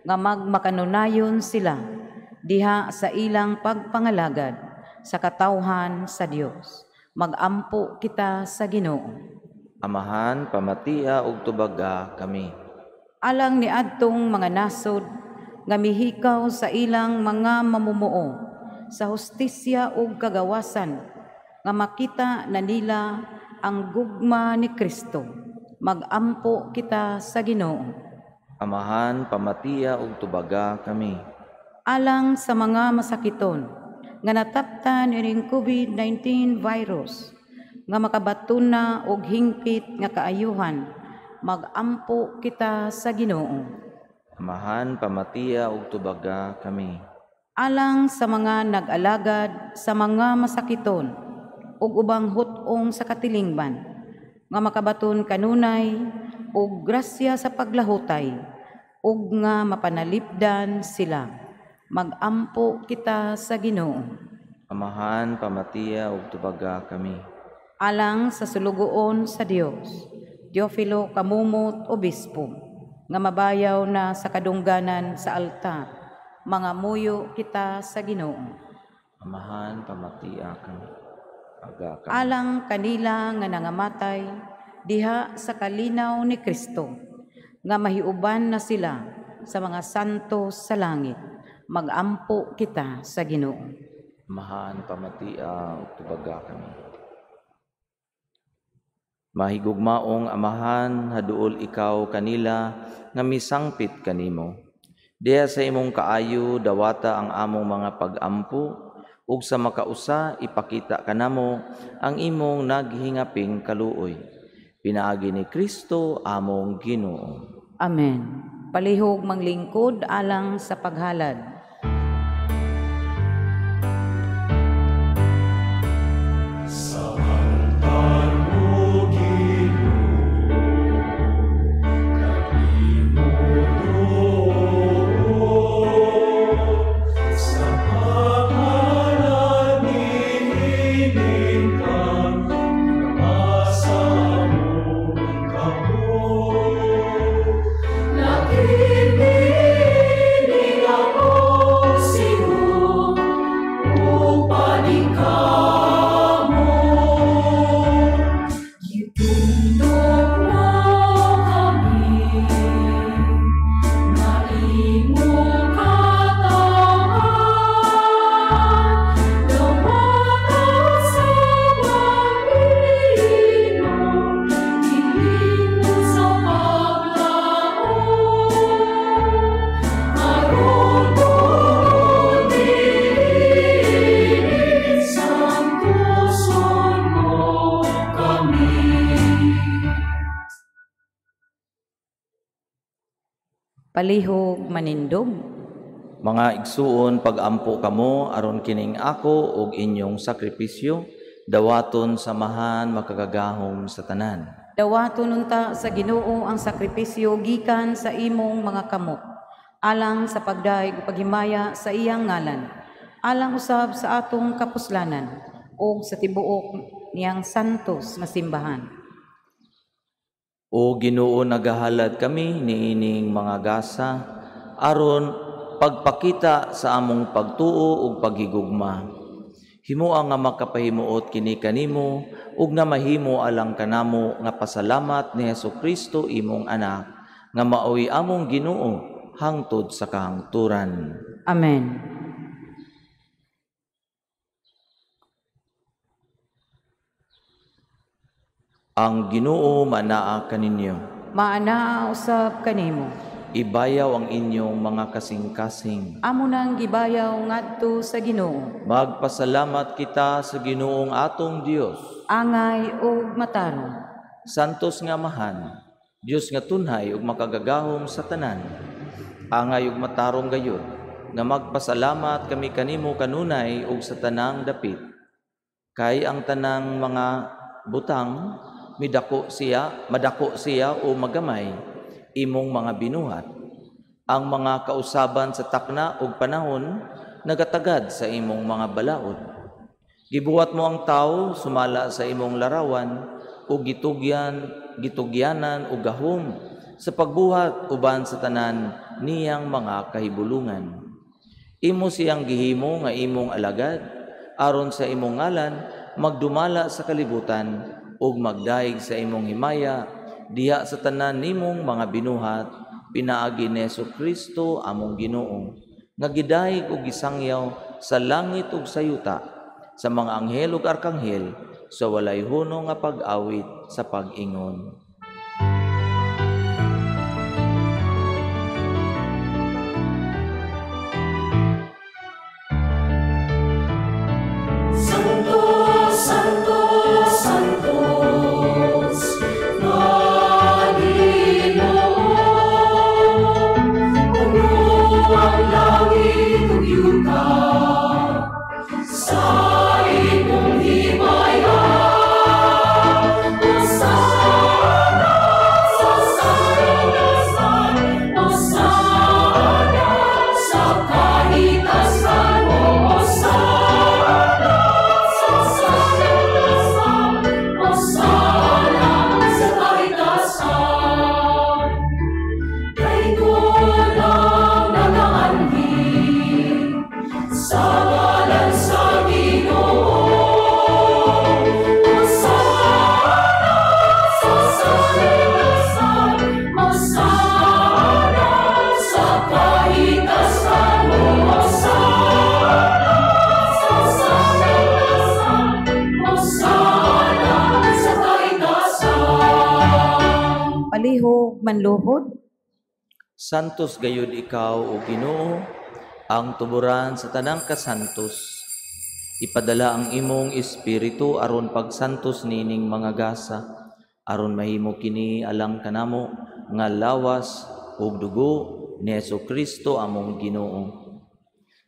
nga magmakanunayon sila diha sa ilang pagpangalagad sa katawhan sa Dios. Magampo kita sa Ginoo. Amahan, pamatia og tubaga kami. Alang niadtong mga nasod nga mihikaw sa ilang mga mamumuo sa hustisya ug kagawasan, nga makita na nila ang gugma ni Kristo. Magampo kita sa Ginoo. Amahan, pamatiya ug tubaga kami. Alang sa mga masakiton nga nataptan ining COVID-19 virus, nga makabaton na og hingpit nga kaayuhan, magampo kita sa Ginoo. Amahan, pamatiya ug tubaga kami. Alang sa mga nag-alagad sa mga masakiton ug ubang hut-ong sa katilingban, nga makabaton kanunay og grasya sa paglahutay ug nga mapanalipdan sila. Magampo kita sa Ginoo. Amahan, pamatiya ug tubaga kami. Alang sa sulugoon sa Dios, Teofilo Kamumot Obispo, nga mabayaw na sa kadungganan sa altar, mga muyo kita sa Ginoo. Amahan, pamatiya kami. Aga kami. Alang kanila nga nangamatay diha sa kalinaw ni Kristo, nga mahiuban na sila sa mga santo sa langit. Magampo kita sa Ginoo. Amahan, pamatia ug tubaga kami. Mahigugmaong Amahan, haduol ikaw kanila nga misangpit kanimo. Diha sa imong kaayo dawata ang among mga pag-ampo, ug sa makausa ipakita kanamo ang imong naghingaping kaluoy. Pinaagi ni Kristo among Ginoo. Amen. Palihog manglingkod alang sa paghalad. Sa altar mo, Ginoo, kami moduol. Sa pangalan niining kang ginamasa among kamot. Lakip niini akong sigo, upan ikaw mo. Gitundok mo kami, nga imong katawhan, dawata sa pag-inom, ilingon sa paglaom. Aron tungod niini, santuson mo kami. Palihog manindog. Mga igsuon, pag-ampo kamo aron kining ako ug inyong sakripisyo dawaton samahan makagagahom sa tanan. Dawaton unta sa Ginoo ang sakripisyo gikan sa imong mga kamot, alang sa pagdayeg ug paghimaya sa iyang ngalan, alang usab sa atong kapuslanan ug sa tibuok niyang santos nga simbahan. O Ginoo, nagahalad kami niining mga gasa aron pagpakita sa among pagtuo ug paghigugma. Himoa nga makapahimuot kini kanimo ug nga mahimo alang kanamo nga pasalamat ni Hesukristo imong anak, nga maoy among Ginoo hangtod sa kahangturan. Amen. Ang Ginoo manaa kaninyo. Maanaa usab kanimo. Ibayaw ang inyong mga kasing-kasing. Amo nang gibayaw ngadto sa Ginoo. Magpasalamat kita sa Ginoong atong Dios. Angay ug matarong. Santos nga Amahan, Dios nga tunhay ug makagagahom sa tanan. Angay ug matarong gayud nga magpasalamat kami kanimo kanunay ug sa tanang dapit. Kay ang tanang mga butang midako siya, madako siya o magamay imong mga binuhat. Ang mga kausaban sa takna ug panahon nagatagad sa imong mga balaod. Gibuhat mo ang tawo sumala sa imong larawan ug gitugyanan ug gahom sa pagbuhat uban sa tanan niyang mga kahibulungan. Imo siyang gihimo nga imong alagad aron sa imong ngalan magdumala sa kalibutan ug magdaig sa imong himaya diha sa tanan nimong mga binuhat, pinaagi ni Hesukristo among Ginoo, nga gidayeg ug gisangyaw sa langit ug sa yuta, sa mga anghel ug arkanghel, sa walay hunong nga pag-awit sa pag-ingon. Santo, Santo, Santos, nga Ginoo, puno ang langit ug yuta sa imong himaya. Hosana. manluhod. Santos gayud ikaw, o Ginoo, ang tuburan sa tanang kasantos. Ipadala ang imong espiritu aron pagsantos nining mga gasa, aron mahimo kini alang kanamo nga lawas ug dugo ni Hesukristo among Ginoo.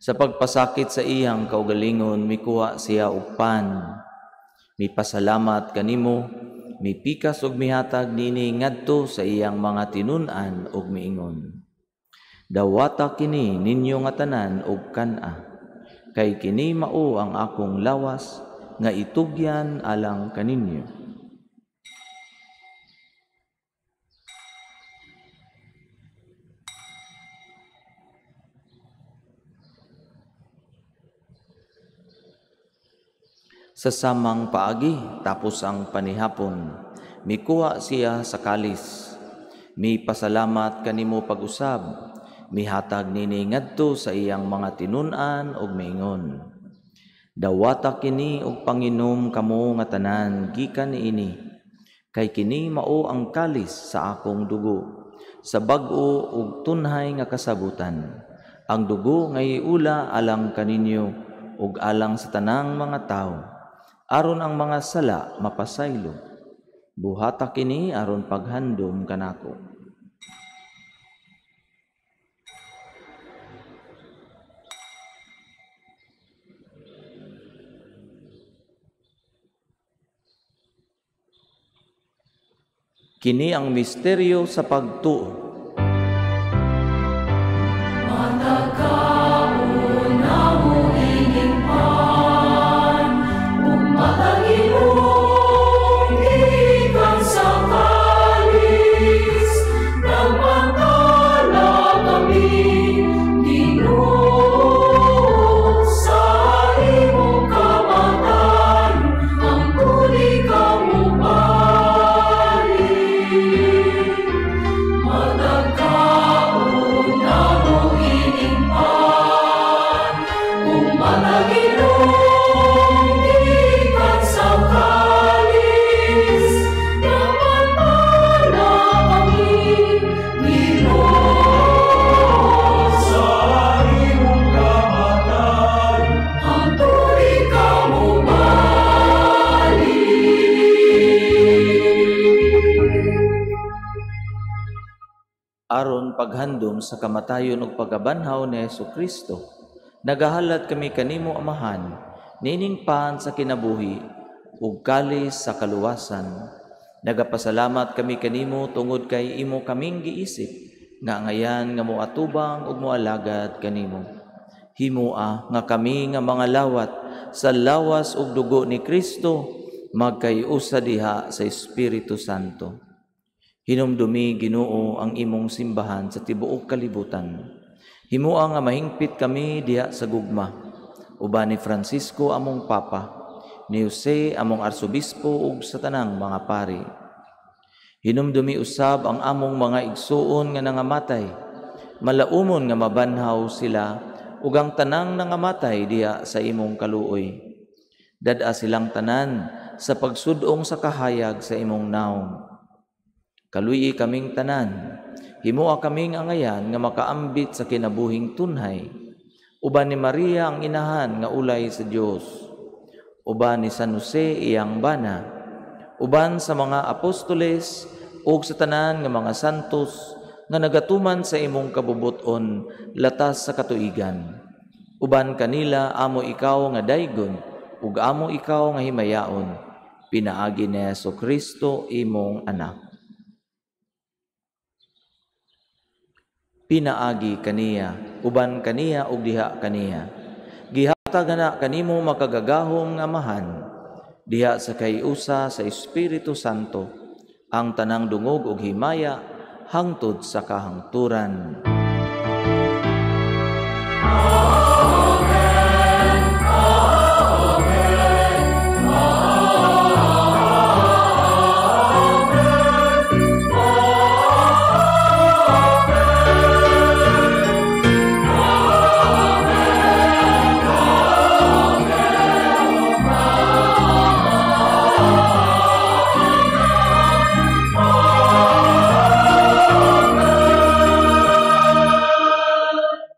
Sa pagpasakit sa iyang kaugalingon, mikuha siya og pan. Mipasalamat kanimo, mipikas og mihatag nini ngadto sa iyang mga tinun-an og miingon. Dawata kini ninyo nga tanan og kan-a, kay kini mao ang akong lawas nga itugyan alang kaninyo. Sa samang paagi, tapos ang panihapon, mikuha siya sa kalis. Mipasalamat kanimo pag-usab, mihatag nini ngadto sa iyang mga tinun-an og miingon. Dawata kini og panginom kamo nga tanan gikan niini, kay kini mao ang kalis sa akong dugo, sa bag-o ug tunhay nga kasabutan. Ang dugo nga iula alang kaninyo ug alang sa tanang mga tawo, aron ang mga sala mapasaylo. Buhata kini aron paghandom kanako. Kini ang misteryo sa pagtuo. Aron paghandom sa kamatayon ug pagkabanhaw ni Hesukristo, nagahalad kami kanimo Amahan, nining pan sa kinabuhi ug kalis sa kaluwasan. Nagapasalamat kami kanimo tungod kay imo kaming giisip nga ngayan nga moatubang ug moalagad kanimo. Himoa nga kami nga mga lawat sa lawas ug dugo ni Kristo magkayusa diha sa Espiritu Santo. Hinumdumi, Ginoo, ang imong simbahan sa tibuok kalibutan. Himoa nga mahingpit kami diha sa gugma. Uban ni Francisco among Papa, ni Jose among Arsobispo ug sa tanang mga pari. Hinumdumi usab ang among mga igsuon nga nangamatay. Malaumon nga mabanhaw sila ug ang tanang nangamatay diha sa imong kaluoy. Dad-a silang tanan sa pagsudong sa kahayag sa imong naong. Kaluyi kaming tanan, himoa kaming angayan nga makaambit sa kinabuhing tunhay. Uban ni Maria ang inahan nga ulay sa Dios, uban ni San Jose iyang bana, uban sa mga apostoles ug sa tanan nga mga santos nga nagatuman sa imong kabubuton latas sa katuigan. Uban kanila amo ikaw nga daygon ug amo ikaw nga himayaon, pinaagi ni Hesukristo imong anak. Pinaagi kaniya, uban kaniya ug diha kaniya. Gihatag na kanimo makagagahom nga Amahan, diha sa kayusa sa Espiritu Santo, ang tanang dungog ug himaya hangtod sa kahangturan. Amen. Amen. Amen.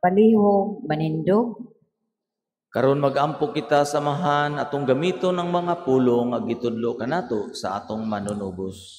Palihog manindog. Karon magampo kita samahan atong gamiton ang mga pulong nga gitudlo kanato sa atong manunubos.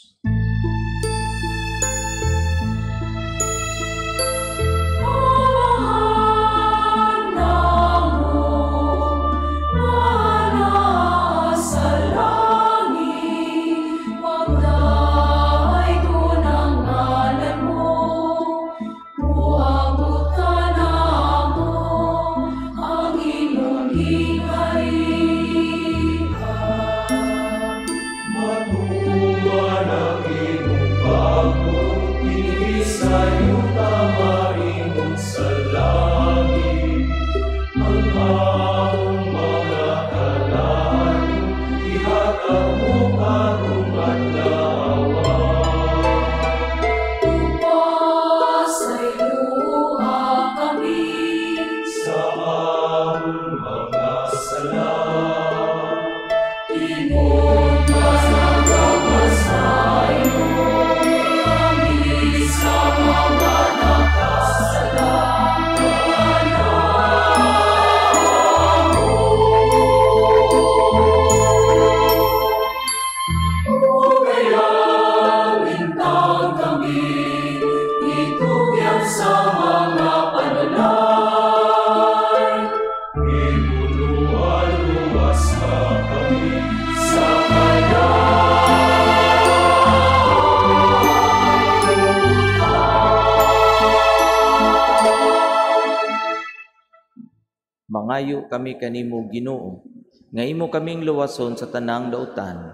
Mangayo kami kanimo, Ginoo, nga imo kaming luwason sa tanang dautan.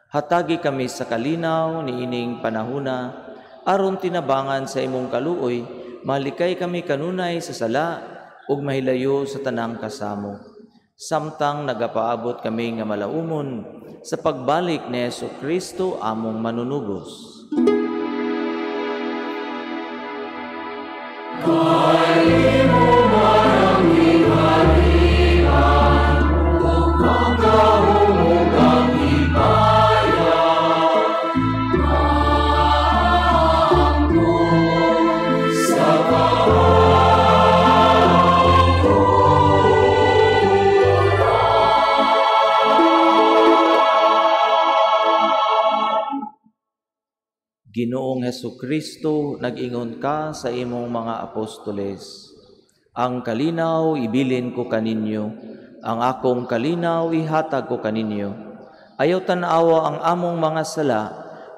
Hatagi kami sa kalinaw niining panahuna, aron tinabangan sa imong kaluoy, malikay kami kanunay sa sala ug mahilayo sa tanang kasamo. Samtang nagapaabot kami nga malaumon sa pagbalik ni Hesukristo among manunubos. Ginoong Hesukristo, nag-ingon ka sa imong mga apostoles, ang kalinaw ibilin ko kaninyo, ang akong kalinaw ihatag ko kaninyo. Ayaw tan-awa ang among mga sala,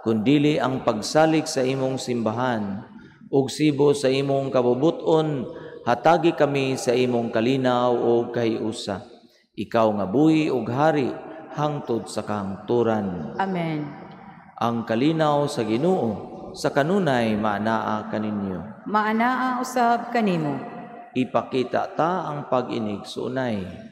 kundili ang pagsalig sa imong simbahan. Ug sibo sa imong kabubuton, hatagi kami sa imong kalinaw ug kahiusa. Ikaw nga buhi ug hari hangtod sa kahangturan. Amen. Ang kalinaw sa Ginoo sa kanunay maanaa kaninyo. Maanaa usab kanimo. Ipakita ta ang pag-inig suunay.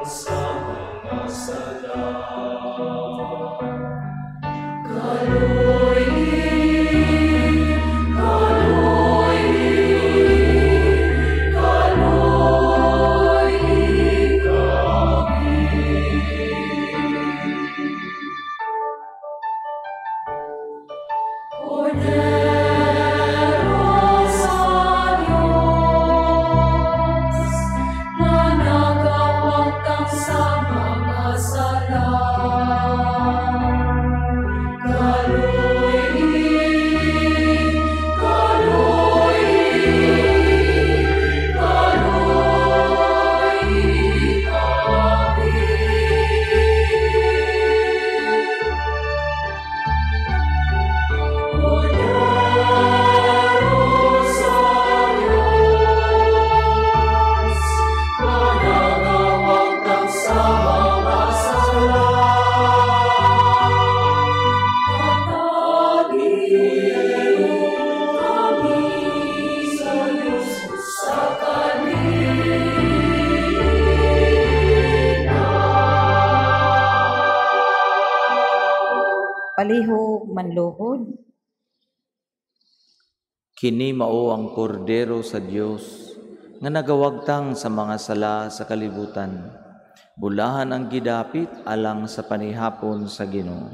Sa mga sala. Kaloy Palihog manluhod. Kini mao ang kordero sa Dios nga nagawagtang sa mga sala sa kalibutan. Bulahan ang gidapit alang sa panihapon sa Ginoo.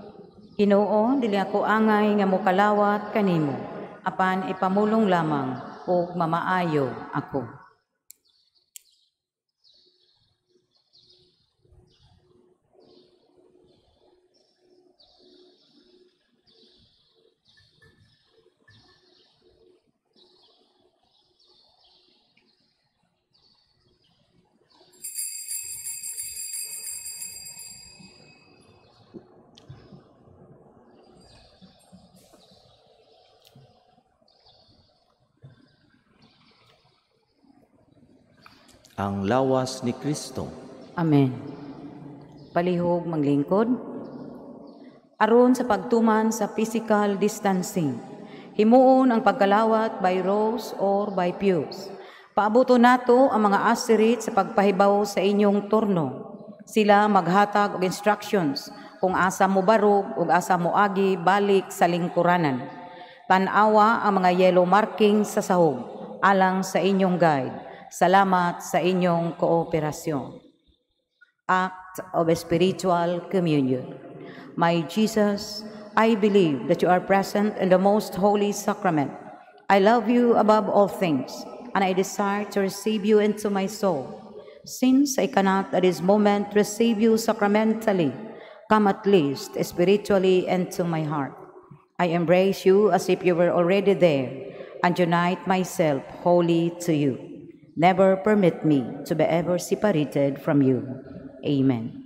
Ginoo, dili ako angay nga mokalawat kanimo, apan ipamulong lamang ug mamaayo ako. Ang lawas ni Kristo. Amen. Palihog manglingkod. Aron sa pagtuman sa physical distancing, himuon ang pagkalawat by rows or by pews. Paabuto nato ang mga asirit sa pagpahibaw sa inyong turno. Sila maghatag og instructions kung asa mo barog ug asa mo agi balik sa lingkuranan. Tan-awa ang mga yellow markings sa sahog alang sa inyong guide. Salamat sa inyong kooperasyon. Act of Spiritual Communion. My Jesus, I believe that you are present in the most holy sacrament. I love you above all things, and I desire to receive you into my soul. Since I cannot at this moment receive you sacramentally, come at least spiritually into my heart. I embrace you as if you were already there, and unite myself wholly to you. Never permit me to be ever separated from you. Amen.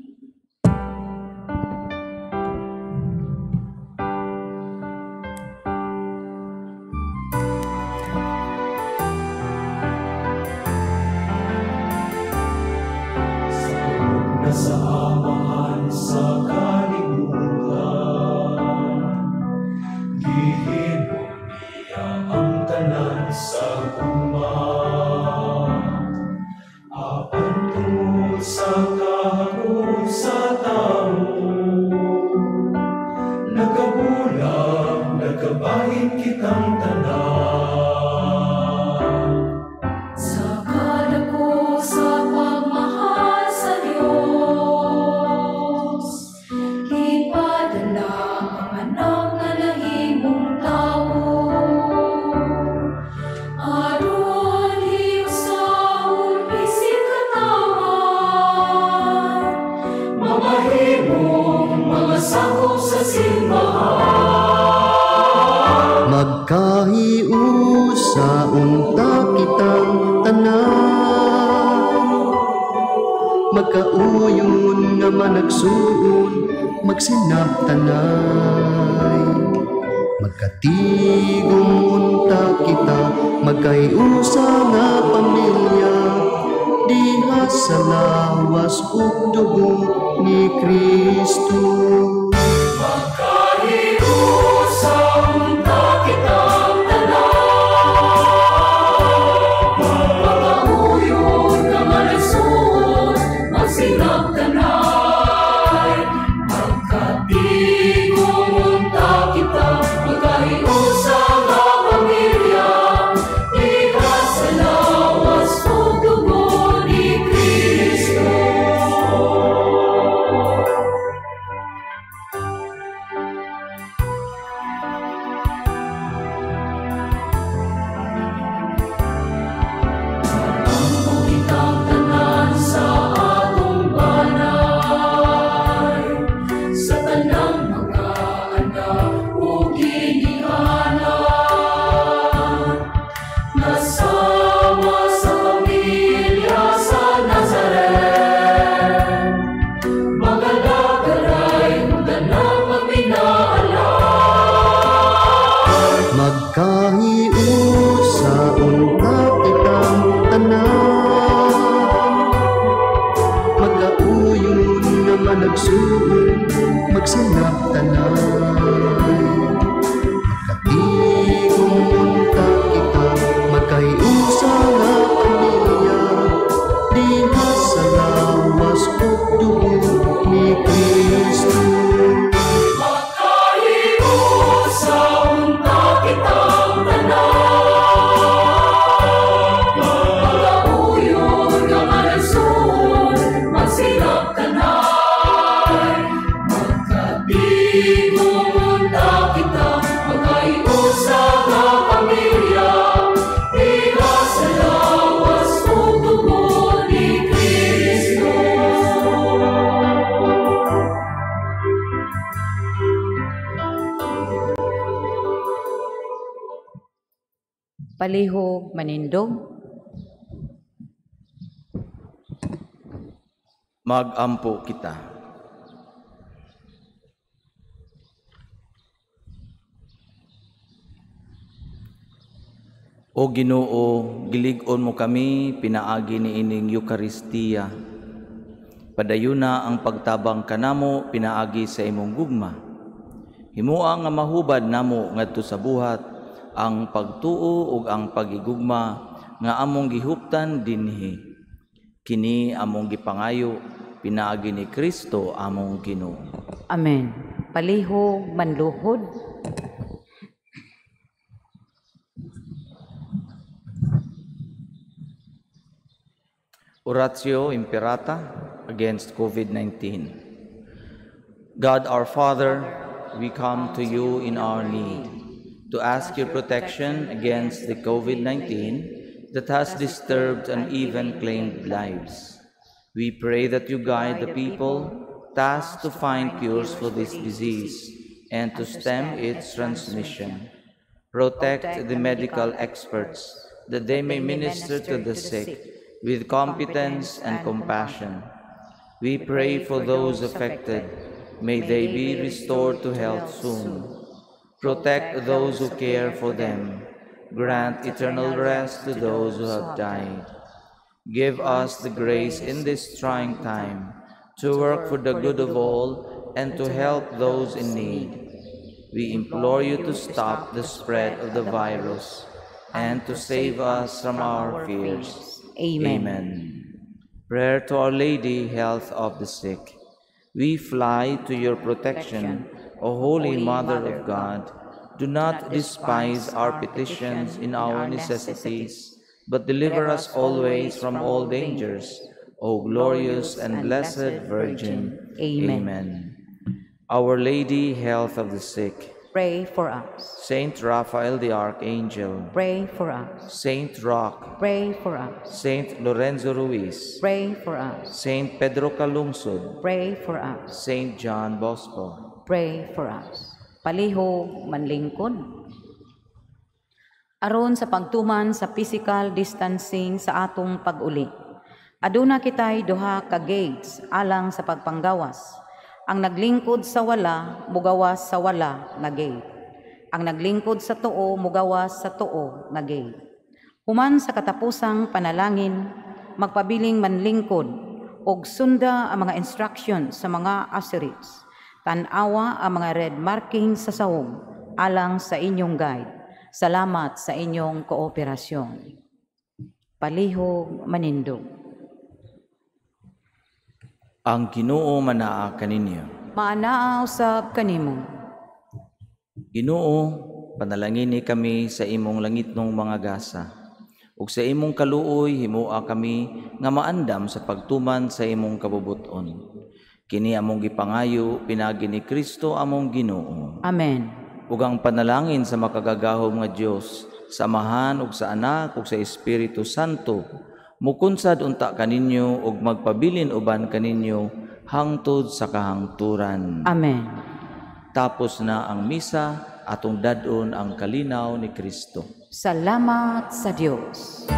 Sa tulog na sa amahan sa kalibutan, gihimo niya ang tanan sa gugma. Apan tungod sa kahakot sa tawo, nagkabulag, nagkabahin kitang tanan. Sa kadako sa pagmahal sa Dios, gipadala ang anak nga nahimong tawo. Aron hiusahon bisig katawan, mamahimong mga sakop sa simbahan. Magkahiusa unta kitang tanan, magkauyon nga managsuon, magsinabtanay. Magkatigom unta kita, magkahiusa nga pamilya, diha sa lawas ug dugo ni Kristo. Magkahiusa unta kitang tanan, magkauyon nga managsuon, magsinabtanay. Magkatigom unta kita, magkahiusa nga pamilya, diha sa lawas ug dugo ni Kristo. Magampo kitang tanan sa atong banay, sa tanang mga anak ug ginikanan, nasama sa pamilya sa Nazaret, magalagaray ug tanang magminaalan. Magkahiusa unta kitang tanan, magkauyon nga managsuon, magsinabtanay. Magkatigom unta kita, magkahiusa nga pamilya, diha sa lawas ug dugo ni Kristo. Magkahiusa Palihog manindog. Magampo kita. O Ginoo, gilig-on mo kami pinaagi niining Eukaristiya. Padayuna ang pagtabang kanamo pinaagi sa imong gugma. Himoa nga mahubad namo ngadto sa buhat ang pagtuo ug ang pagigugma nga among gihuptan dinhi. Kini among gipangayo pinaagi ni Kristo among Ginoo. Amen. Palihog manluhod. Oratio Imperata against COVID-19. God our Father, we come to you in our need to ask your protection against the COVID-19 that has disturbed and even claimed lives. We pray that you guide the people tasked to find cures for this disease and to stem its transmission. Protect the medical experts that they may minister to the sick with competence and compassion. We pray for those affected. May they be restored to health soon. Protect those who care for them. Grant eternal rest to those who have died. Give us the grace in this trying time to work for the good of all and to help those in need. We implore you to stop the spread of the virus and to save us from our fears. Amen. Amen. Prayer to Our Lady, Health of the Sick. We fly to your protection, O Holy Mother of God. Do not despise our petitions in our necessities, but deliver us always from all dangers, O glorious and blessed Virgin. Amen. Amen. Our Lady, Health of the Sick. Pray for us. Saint Raphael the Archangel. Pray for us. Saint Roch. Pray for us. Saint Lorenzo Ruiz. Pray for us. Saint Pedro Calungsod. Pray for us. Saint John Bosco. Pray for us. Palihog manlingkod. Aron sa pagtuman sa physical distancing sa atong pag-uli. Aduna kitay duha ka gates alang sa pagpanggawas. Ang naglingkod sa wala, mugawas sa wala nga gate. Ang naglingkod sa tuo, mugawas sa tuo nga gate. Human sa katapusang panalangin, magpabiling manlingkod og sunda ang mga instructions sa mga asheries. Tan-awa ang mga red marking sa sahog alang sa inyong guide. Salamat sa inyong kooperasyon. Palihog manindog. Ang Ginoo manaa kaninyo. Maanaa usab kanimo. Ginoo, panalangini kami sa imong langitnong mga gasa. Ug sa imong kaluoy himoa kami nga maandam sa pagtuman sa imong kabubut-on. Kini among gipangayo pinaagi ni Kristo among Ginoo. Amen. Ug ang panalangin sa makagagahom nga Dios, sa Amahan ug sa Anak ug sa Espiritu Santo, mukunsad unta kaninyo ug magpabilin uban kaninyo hangtod sa kahangturan. Amen. Tapos na ang misa, atong dad-on ang kalinaw ni Kristo. Salamat sa Dios.